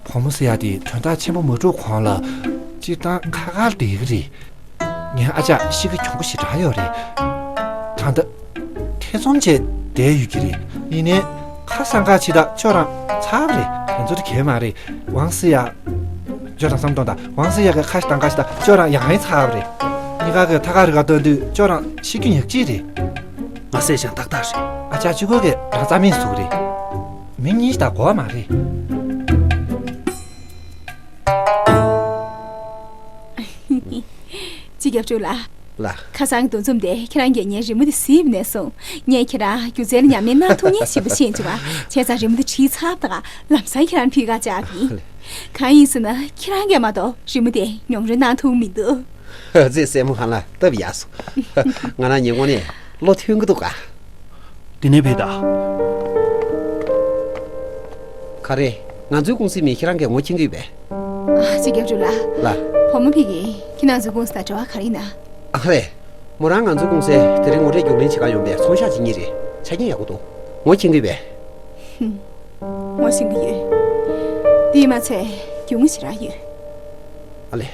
བུ་མོ་ཟེར་ཡ་དེ་དོན་དག་ཆེན་པོ་མ་འགྲུབ་གོང་ལ་སྤྱིར་བཏང་ཁ་ཁ་ལ་བསྡད་ཀྱི་རེད། ངའི་ཨ་ཅག་གཤིས་ཀ་གྱོང་པོ་ཞེ་དྲག་ཡོད་རེད། ད་ལྟ་ཐེ་ཚོམ་བྱས་བསྡད་ཡོད་ཀྱི་རེད། ཡིན་ནའི་ཁ་སང་ཁ་ཕྱི་ད་ཁྱོད་རང་ཚར་བ་རེད། དེ་ཚོ་དེ་གས་མ་རེད། ཝང་སི་ཡ། ཅོ་རང་བསམ་གཏོང་དང་ཝང་སི་ཡ་གི་ཁ་ཞིག་དང་ཁ་ཞིག་དང་ཅོ་རང་ཡང་ཡང་ཚ་བ་རེད། གཉིས་ཀ་གི་ཐ་ཀ་རི་ཀ་སྟོན་དུས་ཅོ་རང་ཤི་རྒྱུ་ཉག་གཅིག་རེད། ང་སེ་ཞང་ཏག་ཏག་རེད། ཨ་ཅག་གཅིག་པོ་གི་རང་རྩ་མེད་ཟུག་རེད། མི་གཉིས་ཞིག་དང་གོ་བ་མ་རེད། སྤྱི་ཁྱབ་ཕྲུག་ལགས། ལགས། ཁ་སང་གི་འདུ་འཛོམས་དེ་ཁྱེད་རང་གིས་ངའི་རི་མོ་དེ་གཟིགས་པ་ནས་བཟུང་ངས་ཁྱེད་རང་སྒྱུ་རྩལ་ཉམས་ལེན་གནང་ཐུབ་མཁན་ཞིག་ཡིན་པ་ཤེས་བྱུང་ང་། བྱས་ཙང་རི་མོ་དེ་བྲིས་ཚར་བ་དང་ལམ་སང་ཁྱེད་རང་ཕུལ་ག་བཅར་བ་ཡིན། གང་ཡིན་ཟེར་ན་ཁྱེད་རང་གིས་མ་གཏོགས་རི་མོ་དེ་མྱོང་རོལ་གནང་ཐུབ་མི་འདུག་ཨ་ཙི། སྲས་མོ་ཧང་ལགས་སྟབས་ཡག་སོང་། ང་རང་ཉིན་གུང་ནས་བློ་མཐུན་གྱི་འདུག་ག་དེ་ནས་ཕེབས་དང་། ག་རེ། ང་ཚོའི་ཀུང་སིའི་མི་ཁྱེད་རང་གིས་ངོ་མཁྱེན་གྱི་ཡོད་པས། ཨ། སྤྱི་ཁྱབ་ཕྲུག་ལགས། ལགས། བུ་མོ་ཕ་གིས་ཁྱེད་རང་ཚོའི་ཀུང་སི་དང་འབྲེལ་བ་ག་རེ་ཡིན་ན། ཨ་ལས། མོ་རང་ང་ཚོའི་ཀུང་སིར་དེ་རིང་ངོ་སྤྲོད་རྒྱུགས་ལེན་བྱེད་ག་ཡོང་པའི་ཚོང་ཤག་ཅིག་གཉིས་རེད། ཆ་རྐྱེན་ཡག་པོ་འདུག་ངོ་མཁྱེན་གྱི་ཡོད་པས། ཧུམ། ངོ་ཤེས་ཀྱི་ཡོད། དེས་མ་ཚད་རྒྱུས་མངའ་ཞེ་དྲག་ཡོད། ཨ་ལས།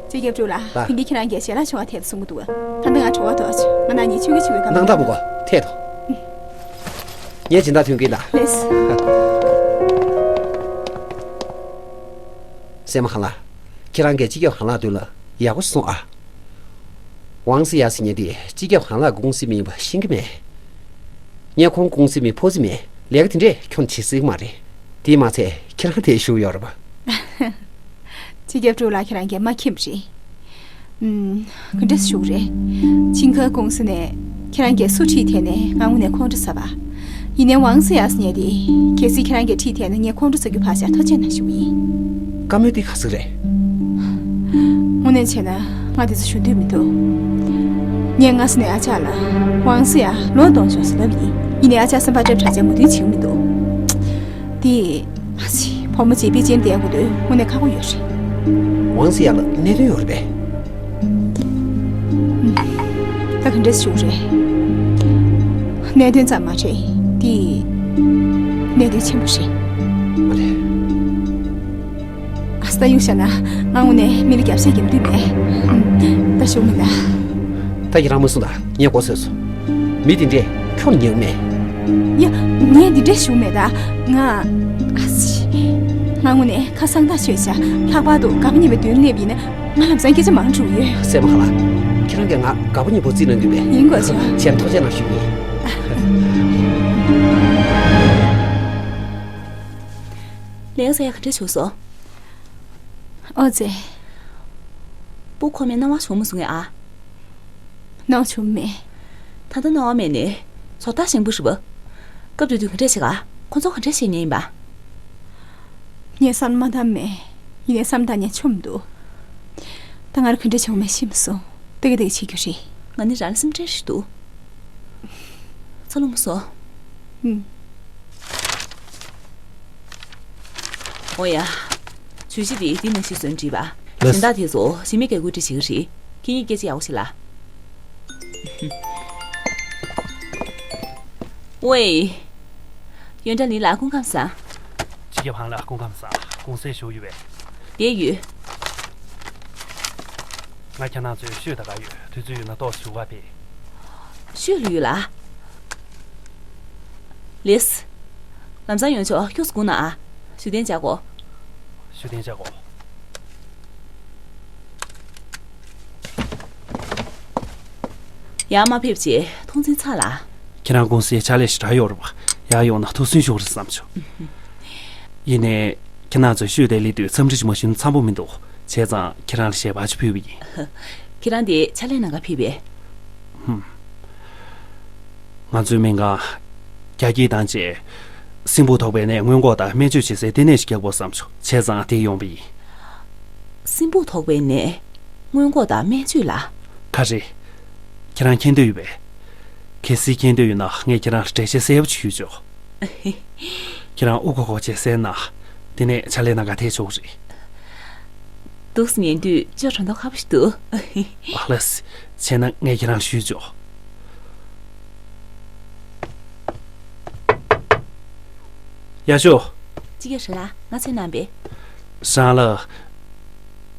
སྤྱི་ཁྱབ་ཕྲུག་ལགས། ལགས། དེང་གི་ཁྱེད་རང་གིས་ཞལ་ལག་མཆོད་ག་ཐད་དུ་གསུང་གི་འདུག་ད་ལྟ་ང་གྲོད་ཁོག་ལྟོགས་བྱུང་། ང་ནང་ཉིད་ཆོས་གི་ཆེ་བའི་སྐབས། སྣང་དག་མི་དགོས། ཐད་དོ། ངས་སྦྱིན་བདག་མཐུན་རྐྱེན་དང་། ལགས། སྲས་མོ་ཧང་ལགས། ཁྱེད་རང་གིས་སྤྱི་ཁྱབ་ཧང་ལགས་མདུན་ལ་ཡག་པོ་ཞིག་གསུངས་ཨ། ཝང་སི་ཡ་ཟེར་མཁན་དེ་སྤྱི་ཁྱབ་ཧང་ལགས་ཀྱི་ཀུང་སི་མི་ཡིན་པ་ཤེས་ཀྱི་མེད། ངས་ཁོང་ཀུང་སི་མི་ཕོ་ཟིག་མེད། ལས་ཀ་དེ་འདྲས་ཁྱོན་བྱེད་སྲིད་མ་རེད། དེས་མ་ཚད་ཁྱེད་རང་དེ་ཞུ་ཡོད་རེད་པ། སྤྱི་ཁྱབ་ཕྲུག་ལགས། ཁྱེད་རང་གིས་མ་མཁྱེན་པ་རེད། ཨུམ། ག་འདྲས་ཞུ་རེད། ཆིང་ཁ་ཀུང་སི་ནས་ཁྱེད་རང་གིས་སུ་ཁྲིད་དེ་ནས་ང་དངོས་གནས་ཁོང་ཁྲོ་ཟ་བ། ཡིན་ནའི་ཝང་སི་ཡ་ཟེར་མཁན་དེ་གལ་སྲིད་ཁྱེད་རང་གིས་ཁྲིད་དེ་ན་ངས་ཁོང་ཁྲོ་ཟ་རྒྱུ་ཕར་བཞག་ཐུགས་རྗེ་གནང་ཞུ་གི་ཡིན། བཀའ་མོལ་འདི་ག་ཟིག་རེད། དངོས་གནས་བྱས་ན་ང་དེ་ཚོ་ཞུ་འདོད་མི་འདུག་ངས་སྔ་ས་ནས་ཨ་ཅག་ལ་ཝང་སི་ཡ་ལོག་གཏོང་ཤོག་ཟེར་ལབ་ཡིན། ཡིན་ནའི་ཨ་ཅག་སེམས་པ་སྐྱོ་དྲགས་བྱས་མོས་མཐུན་བྱེད་ཀྱི་མི་འདུག་དེ། ཨ་ཙི། བུ་མོ་བྱས་པའི་རྗེས་འདེད་དགོས་དོན་དངོས་གནས་ཁག་པོ་ཡོད་རེད། ཝང་སི་ཡ་ལ་གནད་དོན་ཡོད་རེད་པས། ད་ག་འདྲས་ཞུ་རེད། གནད་དོན་ཙམ་མ་རེད། དེ་གནད་དོན་ཆེན་པོ་རེད། ཨ་ལས། ཨ་སྟ་ཡུག་བྱས་ན་ང་དངོས་གནས་མི་ལ་རྒྱབ་བཤད་རྒྱབ་འདོད་མེད། ད་ཞུ་མི་ད། ད་ཁྱེད་རང་མ་གསུངས་དང་ངས་མགོ་ཟས་སོང་། མི་དེ་འདྲས་ཁྱོད་ཉན་མེད། ཡ། ངས་འདི་འདྲས་ཞུ་མེད་ད། ང་། ཨ་ཙི། ང་དངོས་གནས་ཁ་སང་ད་ཤོད་བྱ། ལྷག་པར་དུ་དགའ་པོ་ཉེས་པའི་མདུན་སླེབས་ཡིན་ན་ང་ལམ་སང་སྐད་ཆ་མང་དྲུག་ཡོད། སྲས་མོ་ཧ་ལ། ཁྱེད་རང་གིས་ང་དགའ་པོ་ཉེས་པོ་རྩིས་གནང་གི་པས། ཡིན་དགོས་ཆོག་བྱས་ན་ཐུགས་རྗེ་གནང་ཞུ་གི་ཡིན། ལེགས་ཟེར་ཡ་ག་འདྲས་བྱུང་སོང་། ཨོ་ཙི། སྤུ་གུ་ཁོམ་ཡ་སྣང་བ་བྱུང་མ་སོང་ངས་ཨ། སྣང་བ་བྱུང་མེད། ད་ལྟ་སྣང་བ་མེད་ནས་བཟོ་ལྟ་ཞིམ་པོ་རེད་པ། སྐབས་དེ་དུས་ག་འདྲས་བྱེད་ག་ཁོ་ཚོ་ག་འདྲས་བྱེད་ཉན་ཡིན་པ། ངས་བསམ་བློ་མ་བཏང་མེད། ཡིན་ནའི་བསམ་བཏང་ཉན་ཆོམ་འདུག་ད་ང་ར་ག་འདྲས་བྱུང་མེད་ཤེས་མ་སོང་། ཏེ་གེ་ཏེ་གེ་བྱེད་རྒྱུ་རེད། ང་ནི་རང་ལ་སེམས་ཁྲལ་ཞིག་འདུག་ཚ་ལུ་མ་སོང་། ཨུམ། ཨོ་ཡ། བརྗོད་གཞི་དེ་འདི་ནང་བཞིན་བཟོས་བྲིས་པ། ལགས། གཞན་དག་དེ་ཚོ་གཞི་མེད་སྐད་འགུལ་འདྲ་བྱེད་ཀྱི་རེད། ཁྱེད་གཉིས་སྐད་ཆ་ཡག་པོ་བྱེད་ལ། ཝེ། ཡོན་ཀྲང་ལི་ལགས་སྐུ་ཁམས་བཟང་། སྤྱི་ཁྱབ་ཧང་ལགས་སྐུ་ཁམས་བཟང་། གུང་སེང་བཞུགས་ཡོད་པས། བསྡད་ཡོད། ང་ཁྱེད་རང་ཚོའི་ཤོད་ད་ག་ཡོད། དུས་ཚོད་ཡོད་ན་ཏོག་ཙམ་བཞུགས་ག་ཕེབས། ཤོད་ལ་ཡོད་ལ། ལེས། ལམ་སང་ཡོང་ཆོག་ཁྱུག་ཙམ་སྒུག་ན་ཨ། བཞུགས་གདན་འཇགས་གོ། བཞུགས་གདན་འཇགས་གོ། ཡར་མ་ཕེབས་བྱས་ཐོངས་མཆན་ཚར་ལ། ཁྱེད་རང་གུང་སེང་ཕྱག་ལས་ཞེ་དྲག་ཡོད་རེད་པ། ཡར་ཡོང་ན་ཐུགས་སུན་ཞུགས་རེད་བསམ་བྱུང་། ཡིན་ནའི། ཁྱེད་རང་ཚོས་ཤོད་དེ་སླེབས་དུས་འཚམས་འདྲི་ཞིག་མ་ཞུས་ན་འཚམ་པོ་མི་འདུག་བྱས་ཙང་ཁྱེད་རང་ལ་ཞལ་པར་ཅིག་ཕུལ་བ་ཡིན། ཁྱེད་རང་དེ་ཕྱག་ལས་གནང་ག་ཕེབས་པས། ཧུམ། ང་ཚོའི་སྨན་ཁང་། རྒྱ་སྐྱེད་བཏང་རྗེས། སྲིན་འབུ་ཐོགས་པའི་ནད་སྔོན་འགོག་དང་སྨན་བཅོས་བྱེད་སའི་ལྟེ་གནས་ཤིག་རྒྱག་དགོས་བསམ་བྱུང་། བྱས་ཙང་དེར་ཡོང་བ་ཡིན། སྲིན་འབུ་ཐོགས་པའི་ནད་སྔོན་འགོག་དང་སྨན་བཅོས་ལ། ག་རེ། ཁྱེད་རང་མཁྱེན་འདོད་ཡོད་པས། གལ་སྲིད་མཁྱེན་འདོད་ཡོད་ན་ངས་ཁྱེད་རང་ལ་འགྲེལ་བཤད་གསལ་པོ་ཅིག་ཞུས་ཆོག་ཁྱེད་རང་དབུགས་ཁོག་ཁོག་བྱས་གསན་ན། དེ་ནས་ཕྱག་ལས་གནང་ག་ཐད་ཆོག་གི་རེད། འདུག་སེ་ཉན་དུས་ཅོ་དྲན་ཐོག་ཁ་པོ་ཞིག་འདུག་ཨ་ལས། བྱས་ན་ངས་ཁྱེད་རང་ཞུས་ཆོག་ཡ་ཤོ། སྤྱི་ཁྱབ་ཧྲན་ལགས་ང་མཚན་གནང་པས། ཧྲན་ལགས།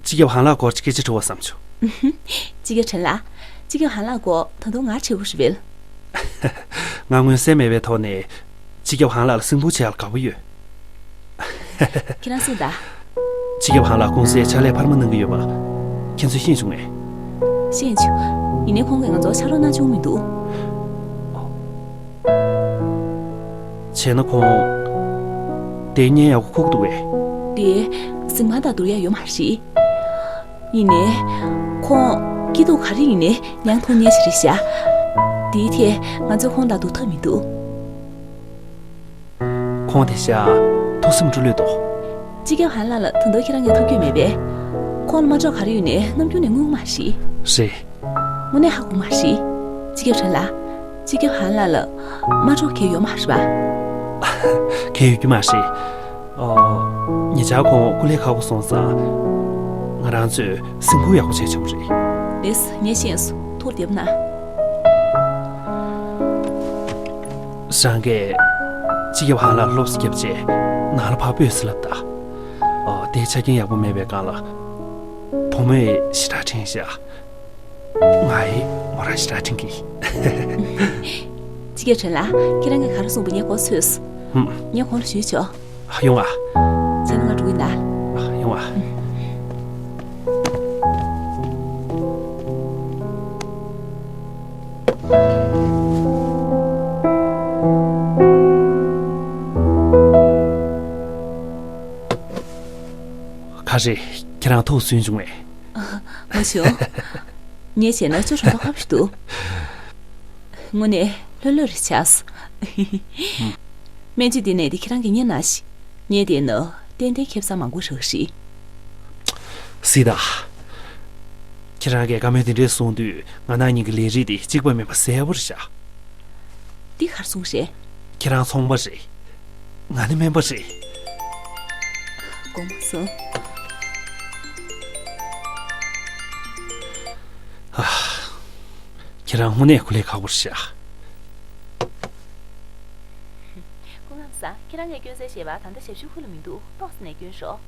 སྤྱི་ཁྱབ་ཧང་ལགས་སྐོར་གྱི་སྐད་ཆ་དྲི་བ་བསམ་བྱུང་། སྤྱི་ཁྱབ་ཧྲན་ལགས། སྤྱི་ཁྱབ་ཧང་ལགས་སྐོར་ད་དུང་ང་དྲི་བོ་ཞིག་མེད། ང་མངོན་གསལ་མེད་པའི་ཐོག་ནས། སྤྱི་ཁྱབ་ཧང་ལགས་ལ་སྲིན་འབུ་བྱས་ཡག་ལ་དགའ་པོ་ཡོད། ཁྱེད་རང་སུ་ད། སྤྱི་ཁྱབ་ཧན་ལགས་ཀུང་སིའི་ཕྱག་ལས་འཕར་མ་གནང་གི་ཡོད་པ་ཁྱེད་ཚོས་ཤེས་བྱུང་ངས། ཤེས་བྱུང་། ཡིན་ནའི་ཁོང་གིས་ང་ཚོར་ཕྱག་རོགས་གནང་བྱུང་མི་འདུག་བྱས་ན་ཁོང་དེ་བརྙན་ཡག་པོ་ཁུག་འདུག་གས། དེ་གཟིགས་མ་དང་བསྡུར་ཡ་ཡོད་མ་རེད། ཡིན་ནའི། ཁོང་སྐྱིད་སྡུག་ག་རེ་ཡིན་ནའི་མྱང་ཐོག་ཉལ་ཞིག་རེད་ཤག་དེའི་ཐད་ང་ཚོས་ཁོང་དང་བསྡུར་ཐབས་མི་འདུག་ཁོང་དེ་ཤག་ཐུགས་སེམས་སྤྲོ་ལོས་དོ། སྤྱི་ཁྱབ་ཧན་ལགས་ལ་ད་དུང་ཁྱེད་རང་གིས་ཐུགས་འགྱོད་མེད་པས། ཁོང་ལ་མ་འགྲོགས་ག་རེ་ཡོད་ནའི་ནམ་རྒྱུན་ནས་དངུལ་མ་རེད། རེད། དངོས་གནས་ཧ་གོ་མ་རེད། སྤྱི་ཁྱབ་ཧྲན་ལགས། སྤྱི་ཁྱབ་ཧན་ལགས་ལ་མ་འགྲོགས་གལ་ཡོད་མ་རེད་པ། གལ་ཡོད་རྒྱུ་མ་རེད། ཨོ། ཉེ་ཆར་ཁོང་སྐུ་ལས་ཁག་པོ་སོང་ཙང་། ང་རང་ཚོས་སེམས་ཁུར་ཡག་པོ་བྱས་བྱུང་རེད། ལེས་ངས་ཤེས་སོང་། ཐུགས་བདེ་པོ་གནང་། རང་གིས་སྤྱི་ཁྱབ་ཧན་ལགས་སློབ་གསོ་བརྒྱབ་རྗེས་ནང་ལ་ཕར་སྤོས་ཟེར་ལབ་ད། ཨོ། དེའི་ཆ་རྐྱེན་ཡག་པོ་མེད་པའི་སྒང་ལ། བུ་མོས་ཞེ་དྲག་དྲན་ཤག་ང་ཡི་མོ་རང་ཞེ་དྲག་དྲན་གི། སྤྱི་ཁྱབ་ཧྲན་ལགས། ཁྱེད་རང་གིས་ག་རེ་གསུངས་པ་ངས་གོ་ཚོད་སོང་། ཧུམ། ངས་ཁོང་ལ་ཞུས་ཆོག་ཡོང་ཨ། བྱས་ན་ང་འགྲོ་གི་ཡིན་ད། ཡོང་ཨ། ག་རེ། ཁྱེད་རང་ཐུགས་སུན་བྱུང་ངས། མ་བྱུང་། ངས་བྱས་ན་ཅོ་གྲོང་ཐོག་ཁ་བ་ཞིག་འདུག་དངོས་གནས་ལྷོད་ལྷོད་རེད་ཆགས་སོང་། སྨན་བཅོས་འདི་ནས་འདི་ཁྱེད་རང་གིས་ཉན་ན་ཞིག་ངས་བལྟས་ན་ཏན་ཏན་ཁེ་བཟང་མང་པོ་རག་རེད། སྲིད་ད། ཁྱེད་རང་གིས་བཀའ་མོལ་འདི་འདྲས་གསུངས་དུས་ང་རང་གཉིས་ཀྱི་ལས་རིགས་འདི་གཅིག་པ་མིན་པ་གསལ་པོ་རེད་ཤག་འདི་གར་སོང་རེད། ཁྱེད་རང་ཚོང་པ་རེད། ང་ནི་སྨན་པ་རེད། དགོངས་པ་མ་ཚོམས། ཨ། ཁྱེད་རང་དངོས་གནས་སྐུ་ལས་ཁག་པོ་རེད་ཤག་སྐུ་ངོ་ལགས། ཁྱེད་རང་གིས་སྐྱོན་གསལ་བཤད་པ་ད་ལྟ་ཞབས་ཞུ་ཁུལ་ལ་མི་འདུག་ཏོག་ཙམ་ནས་སྐྱོན་ཤོག་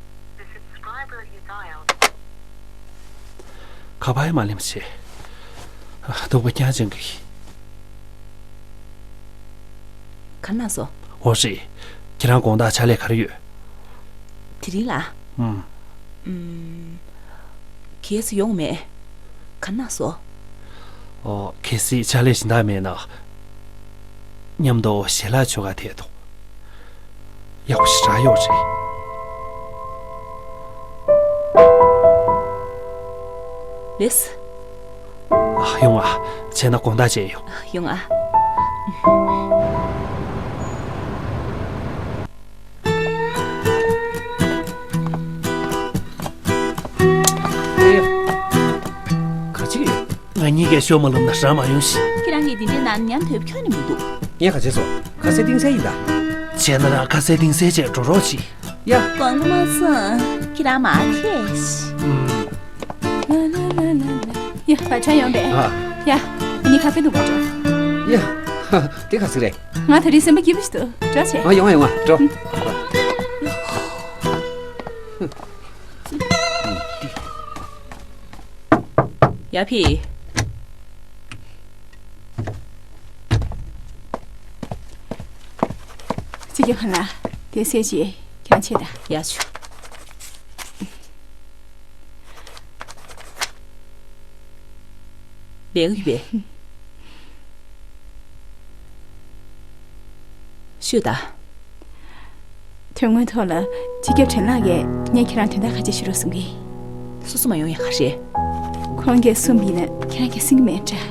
ཁ་པར་ཡང་མ་ལེན་པ་བྱས། སྡུག་པ་རྐྱང་ཅན་གྱི། ག་རེ་གནང་སོང་། འོ་རེད། ཁྱེད་རང་དགོང་དག་ཕྱག་ལས་ག་རེ་ཡོད། དེ་རིང་ལ། ཨུམ། ཨུམ། གལ་སྲིད་ཡོང་མེད། ག་རེ་གནང་སོང་། ཨོ། གལ་སྲིད་ཕྱག་ལས་གཞན་དག་མེད་ན། མཉམ་དུ་ཞལ་ལག་མཆོད་གར་ཐད་དོ། ཡག་པོ་ཞེ་དྲག་ཡོད་རེད། ལེས། ཨ། ཡོང་ཨ། བྱས་ན་དགོང་དག་མཇལ་ཡོང་། ཡོང་ཨ། ཨེ། ག་ཅི་ཡོད། ང་གཉིས་ཀས་ཤོ་མ་ལབ་ན་རང་མ་ཡོང་ཞིག་ཁྱེད་རང་གིས་འདི་འདྲའི་ནང་ཉམས་དོད་ཁྱོན་ནས་མི་འདུག་ངས་ག་བྱས་སོང་། ཁ་ཟས་གཏིང་གསལ་ཡིན་ད། བྱས་ན་རང་ཁ་ཟས་གཏིང་གསལ་བྱས་འགྲོ་རོགས་གྱིས། ཡ། དགོངས་པ་མ་ཚོམས། ཁྱེད་རང་མར་ཐད་ཤིག་ཨུམ། ཡ། བ་ཆ་ཡོང་པས། ཨ། ཡ། འདི་ནི་ཁ་ཟས་འདུག་པ་འགྲོ། ཡ། དེ་ག་ཟིག་རེད། ང་ད་རེས་སེམས་པ་སྐྱིད་པོ་ཞིག་འདུག་འགྲོ་བྱེད། ཨ། ཡོང་ཨ་ཡོང་ཨ་འགྲོ། ཡ་ཕི། ཅི་རྒྱག་ག་ལ། དེ་སེ་ཅི་ཁྱང་ཆེ་ད། ཡ་ཆུ། ལེགས་ཡོད་པས། ཤོད་ད། དོན་དངོས་ཐོག་ལ་སྤྱི་ཁྱབ་ཁྲེན་ལགས་ཀྱིས་ངས་ཁྱེད་རང་དོན་དག་ཁ་ཤས་ཞུ་རོགས་གསུང་གི། སོ་སོ་མ་ཡོང་ཡ་ག་རེ། ཁོང་གིས་གསུངས་པ་ཡིན་ན་ཁྱེད་རང་གིས་གསན་གྱི་མེད་འདྲ།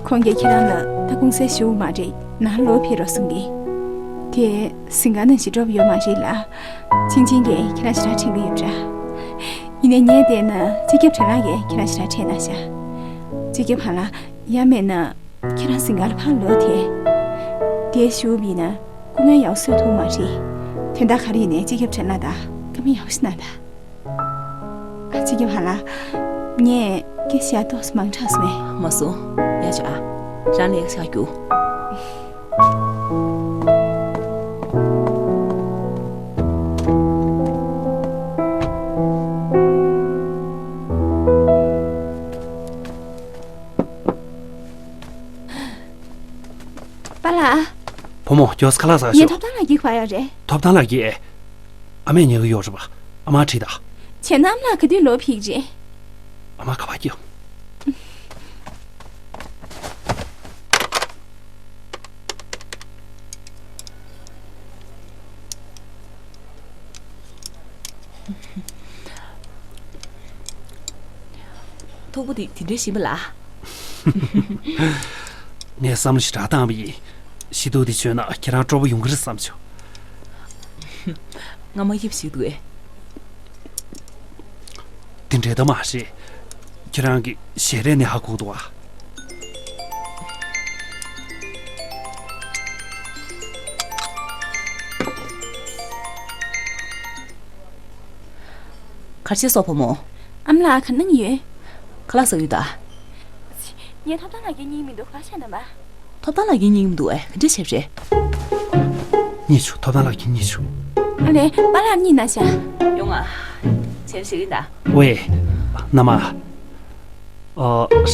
ཁོང་གིས་ཁྱེད་རང་ལ་ད་ཀུང་སི་ཞུ་མ་རེད། ནང་ལོག་ཕེབས་རོགས་གསུང་གི། དེ་གཟིམ་ཁང་ནང་བཞིན་འགྲོ་ཡོད་མ་རེད་ལ། ཆིང་ཆིང་གིས་ཁྱེད་རང་ཞེ་དྲག་དྲན་གྱི་ཡོད་འདྲ། ཡིན་ནའི་ངས་བལྟས་ན་སྤྱི་ཁྱབ་ཁྲེན་ལགས་ཀྱིས་ཁྱེད་རང་ཞེ་དྲག་དྲན་གནང་ཤག་སྤྱི་ཁྱབ་ཧན་ལགས། ཡང་མིན་ན། ཁྱེད་རང་གཟིམ་ཁང་ལ་ཕར་ལོག་དེ། དེ་ཞུ་བ་ཡིན་ན། སྐུ་ངལ་ཡག་པོ་གསོ་ཐུབ་མ་རེད། དོན་དག་ག་རེ་ཡིན་ནའི་སྤྱི་ཁྱབ་ཁྲེན་ལགས་དང་བཀའ་མོལ་ཡག་པོ་ཞིག་གནང་དང་། ཨ། སྤྱི་ཁྱབ་ཧན་ལགས། ངས་སྐད་ཆ་ཏོག་ཙམ་མང་དྲགས་སོང་ངས། མ་སོང་། ཡ་ཅོ་ཨ། རང་ལ་ཡག་ཆགས་རྒྱུ། པཱ་ལགས། མོ། མགྱོགས་ཁ་ལག་ཟ་ཤོག་ངས་ཐོབ་ཐང་ལགས་ཀྱིས་ག་པར་ཡོད་རེད། ཐོབ་ཐང་ལགས་ཀྱིས། ཨ་མས་ཉལ་གི་ཡོད་རེད་པ། ཨ་མར་དྲིས་དང་། བྱས་ན་ཨ་མ་ལགས་ག་དུས་ལོག་ཕེབས་ཀྱི་རེད། ཨ་མ་ག་པར་སྐྱེལ། ཐུག་པ་དེ་དེ་འདྲའི་ཞིམ་པ་ལ། ངས་བསམ་བློ་ཞེ་དྲག་བཏང་བ་ཡིན། ཤི་སྡུག་དེ་མཆོད་ན་ཁྱེད་རང་སྤྲོ་པོ་ཡོང་གི་རེད་བསམ་བྱུང་། ང་མ་ཡིབ་ཞིག་འདུག་ཨེ། དེ་འདྲའི་ད་མ་རེད། ཁྱེད་རང་གི་ཞལ་རས་ནས་ཧ་གོ་འདུག་ཨ། གར་ཆེ་སོགས་བུ་མོ། ཨ་མ་ལགས་ག་གནང་ཡོད། ཁ་ལག་ཟ་ཡོད་ད། ངས་ཐོབ་ཐང་ལགས་ཀྱི་སྙིང་མི་འདུག་ག་བཤད་ན་མ། ཐོབ་ཐང་ལགས་ཀྱི་སྙིང་མི་འདུག་ཨེ། ག་འདྲ་བྱས་རེད། གཉིད་ཆུ། ཐོབ་ཐང་ལགས་ཀྱི་གཉིད་ཆུ། ཨ་ལས་པཱ་ལགས་གཉིད་ན་ཤ། ཡོང་ང་། བྱས་ཤེས་ཡིན་ད། ཝེ། མནའ་མ། ཨ།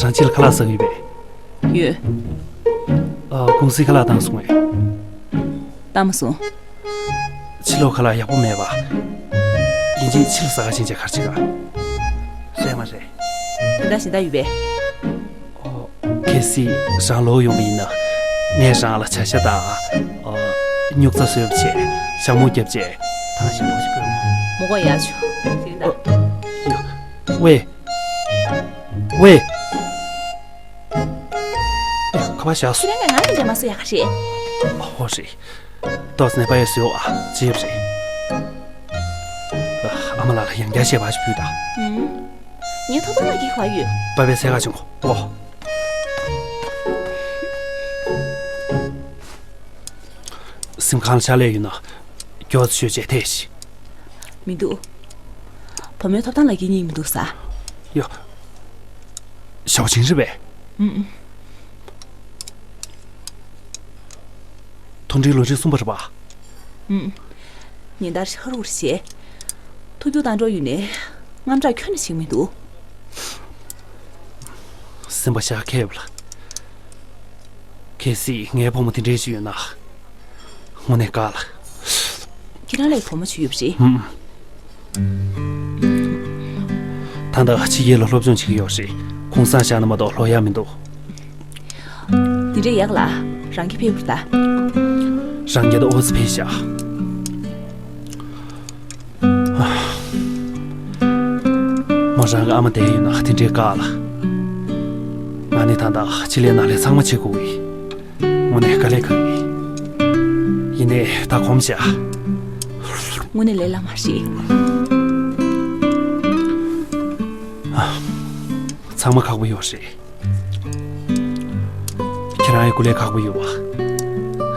རང་ཕྱི་ལ་ཁ་ལག་ཟ་གི་ཡོད་པས། ཡོད། ཨ། ཀུང་སིའི་ཁ་ལག་བཏང་སོང་ངས། བཏང་མ་སོང་། ཕྱི་ལོགས་ཁ་ལག་ཡག་པོ་མེད་པ། ཡིན་གཅིག་ཕྱི་ལ་ཟ་ག་ཕྱིན་ཆད་གར་བྱེད་ག་རེད་མ་རེད། ད་གཞན་དག་ཡོད་པས། ཨོ། གལ་སྲིད་རང་ལོག་ཡོང་བ་ཡིན་ན། ངས་རང་ལ་ཇ་ཤ་དང་། ཨ། སྨྱུག་རྩ་བཟོས་པ་བྱས། ཞྭ་མོ་བརྒྱབ་བྱས། ཐང་ཞིམ་པོ་ཞིག་བསྐོལ། མོ་གོ་ཡག་ཆུ་ཞིག་ད། ཝེ། ཝེ། ཁ་པར་བཞག་སོང་། ཁྱེད་རང་གིས་ང་ལ་འདྲ་མ་བཟོ་ཡག་ག་རེད། ཨ། ཧོ་རེད། ཏོག་ཙམ་ནས་པ་ཡོད་བཟོས་ཨ། ཅེབ་རེད། ཨ་མ་ལགས་ལ་ཡང་བསྐྱར་བཤད་པ་ཞིག་ཕུལ་དང་། ངས་ཐོབ་ཐང་ལགས་ཀྱི་ག་པར་ཡོད། པ་པའི་སེ་ག་བྱུང་གོ། ཨོ། སེམས་ཁང་ལ་ཕྱག་ལས་ཡོད་ན། མགྱོགས་ཙམ་ཤོད་བྱས་ཐད་ཤིག་མི་འདུག་བུ་མོའི་ཐོབ་ཐང་ལགས་ཀྱི་སྙིང་མི་འདུག་ས། ཡ། ཞའོ་ཆིང་རེད་པས། ཨུམ། མཐོ་འབྲིང་ལོ་རིམ་གསུམ་པ་རེད་པ། ཨུམ། ཉིན་ལྟར་ཧ་རུ་རེ་བྱས། ཐུག་རྒྱུ་དང་འགྲོ་ཡུལ་ནས་དངངས་སྐྲག་ཁྱོན་ནས་བྱེད་མི་འདུག་སེམས་པ་ཤ་ཁེབས་ལ། གལ་སྲིད་ངའི་བུ་མོ་དེ་འདྲའི་ཞིག་ཡོད་ན། དངོས་གནས་དཀའ་ལ། ཁྱེད་རང་ལ་བུ་མོ་ཅིག་ཡོད་པ་རེད། ཧུམ། ད་ལྟ་ཕྱི་རྒྱལ་ལ་སློབ་སྦྱོང་བྱེད་ཀྱི་ཡོད་རེད། གུང་སེང་བཞག་ན་མ་གཏོགས་ལོག་ཡག་མི་འདུག་དེ་འདྲས་ཡག་ལ། རང་གིས་ཕེབས་རོགས་ད། རང་རྒྱལ་དུ་ཨོ་ཙི་ཕེབས་ཤག་མོ་རང་གི་ཨ་མ་བསྡད་ཡོད་ན་དེ་འདྲའི་དཀའ་ལ། ང་ནི་ད་ལྟ་ཕྱི་ལས་ནང་ལས་ཚང་མ་བྱེད་དགོས་ཀྱི། དངོས་གནས་དཀའ་ལས་ཁག་གི། ཡིན་ནའི་ད་གོམས་བྱ། དངོས་གནས་ལས་སླ་མ་རེད། ཚང་མ་ཁག་པོ་ཡོད་རེད། ཁྱེད་རང་ཡི་སྐུ་ལས་ཁག་པོ་ཡོད་པ།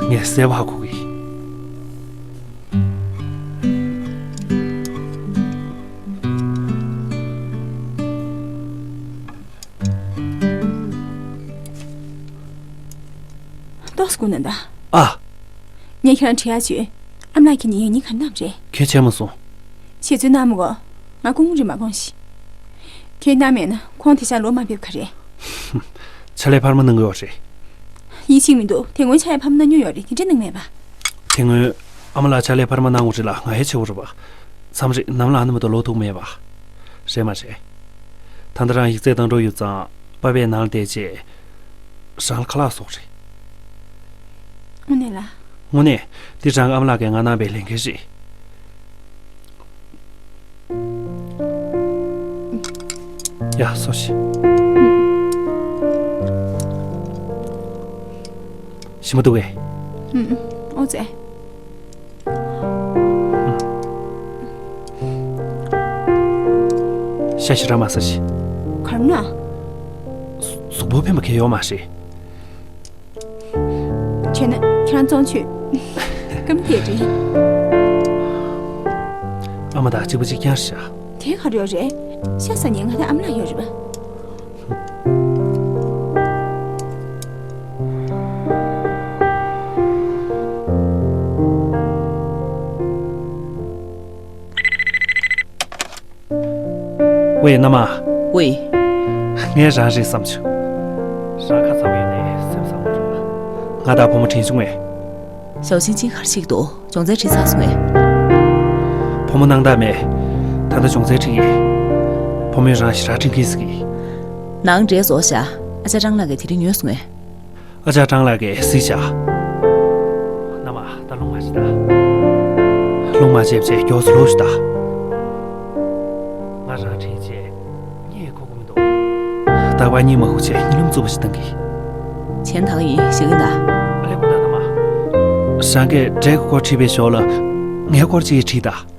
ངས་གསལ་པོ་ཧ་གོ་གི། ཏོག་ཙམ་སྒུག་ན་ད། ཨ། ངས་ཁྱེད་རང་དྲི་ཡག་བྱོས། ཨ་མ་ལགས་ཁྱེད་ཉིད་ཡང་སྙིང་ག་འདམ་རེད། ཁྱོད་བྱས་མ་སོང་། བྱེད་ཚུལ་གནང་མི་གོ། ང་སྐུ་ངོ་རིན་མ་དགོངས་ཤིག་ཁྱོད་གནང་མེད་ན་ཁོང་དེ་ཤ་ལོ་མ་ཕེབས་ག་རེད། ཕྱག་ལས་འཕར་མ་གནང་གི་ཡོད་རེད། ཡིད་ཆེས་མི་འདུག་དེ་སྔོན་ཕྱག་ལས་འཕར་མ་གནང་མྱོང་ཡོད་རེད། དེ་འདྲ་གནང་མེད་པ། དེ་སྔོན་ཨ་མ་ལགས་ཕྱག་ལས་འཕར་མ་གནང་དགོས་རེད་ལ་ང་ཧེ་ཆེ་བོ་རེད་པ། མཚམས་རེ་ནམ་ལངས་ན་མ་གཏོགས་ལོག་ཐུབ་མེད་པ། རེད་མ་རེད། ད་ལྟ་རང་ཡིག་ཚད་བཏང་འགྲོ་ཡོད་ཙང་པ་པས་ནང་ལ་བསྡད་རྗེས། རང་ལ་ཁ་ལག་བཟོ་རེད། དངོས་གནས་ལ། དངོས་གནས། འདི་རང་གི་ཨ་མ་ལགས་ཀྱིས་ང་གནང་པའི་ལས་འགན་རེད། ཡ། སོ་ཤི། ཞིམ་པོ་འདུག་གས། ཨུམ། ཨོ་ཙེ། ཤ་ཞེ་དྲག་མ་ཟ་ཤིག་གར་ན། གཟུགས་པོ་ཕན་པ་གང་ཡོད་མ་རེད། བྱས་ན་ཁྱེད་རང་བཙོང་ཆོས་སྐམ་དེ་རེད། ཨ་མ་དང་གཅིག་པ་གཅིག་རྐྱང་རེད་ཤག་དེ་ག་རེ་ཡོད་རེད། ཤ་ཟ་མཁན་ང་དང་ཨ་མ་ལགས་ཡོད་རེད་པ། ཝེ། མནའ་མ། ཝེ། ངས་རང་རེད་བསམ་བྱུང་། རང་ཁ་ཚ་བོ་ཡོད་ནའི་སེམས་བཟང་པོ་རེད་པ། ང་དང་བུ་མོ་དྲན་བྱུང་ངས། ཞའོ་ཆིང་ཆིང་ག་རེ་བྱེད་ཀྱི་འདུག་སྦྱོང་ཚན་ཁྲིད་ཚར་སོང་ངས། ཕོ་མོ་སྣང་དག་མེད། ད་ལྟ་སྦྱོང་ཚན་ཁྲིད་ཀྱི། ཕོ་མོས་རང་ཞེ་དྲག་དྲན་གྱིན་ཟེར་གྱི། ནང་འདྲེས་བཟོ་བཞག་ཨ་ཅག་ཀྲང་ལགས་ཀྱིས་དེ་རིང་ཉོས་སོང་ངས། ཨ་ཅག་ཀྲང་ལགས་ཀྱིས་གཟིགས་བཞག་རྣམ་པ་ད་རླུང་མ་བྱེད་ད། རླུང་མ་བྱེད་བྱས་མགྱོགས་སུ་ལོག་ཤོག་ད། ང་རང་དྲན་བྱས་གཉིད་ཁུག་གི་མི་འདུག་རྟག་པར་གཉིད་མ་ཁུག་བྱས་གཉིད་ལམ་རྩུབ་པ་ཞིག་བཏང་གི། གཞན་དག་ཡིན་ཞིག་ཡིན་ད། ཨ་ལེ་ཁུ་ད་ད་མ། རང་གིས་འདྲེ་གི་སྐོར་དྲིས་པའི་ཞོར་ལ་ངའི་སྐོར་ཅིག་དྲིས་ད།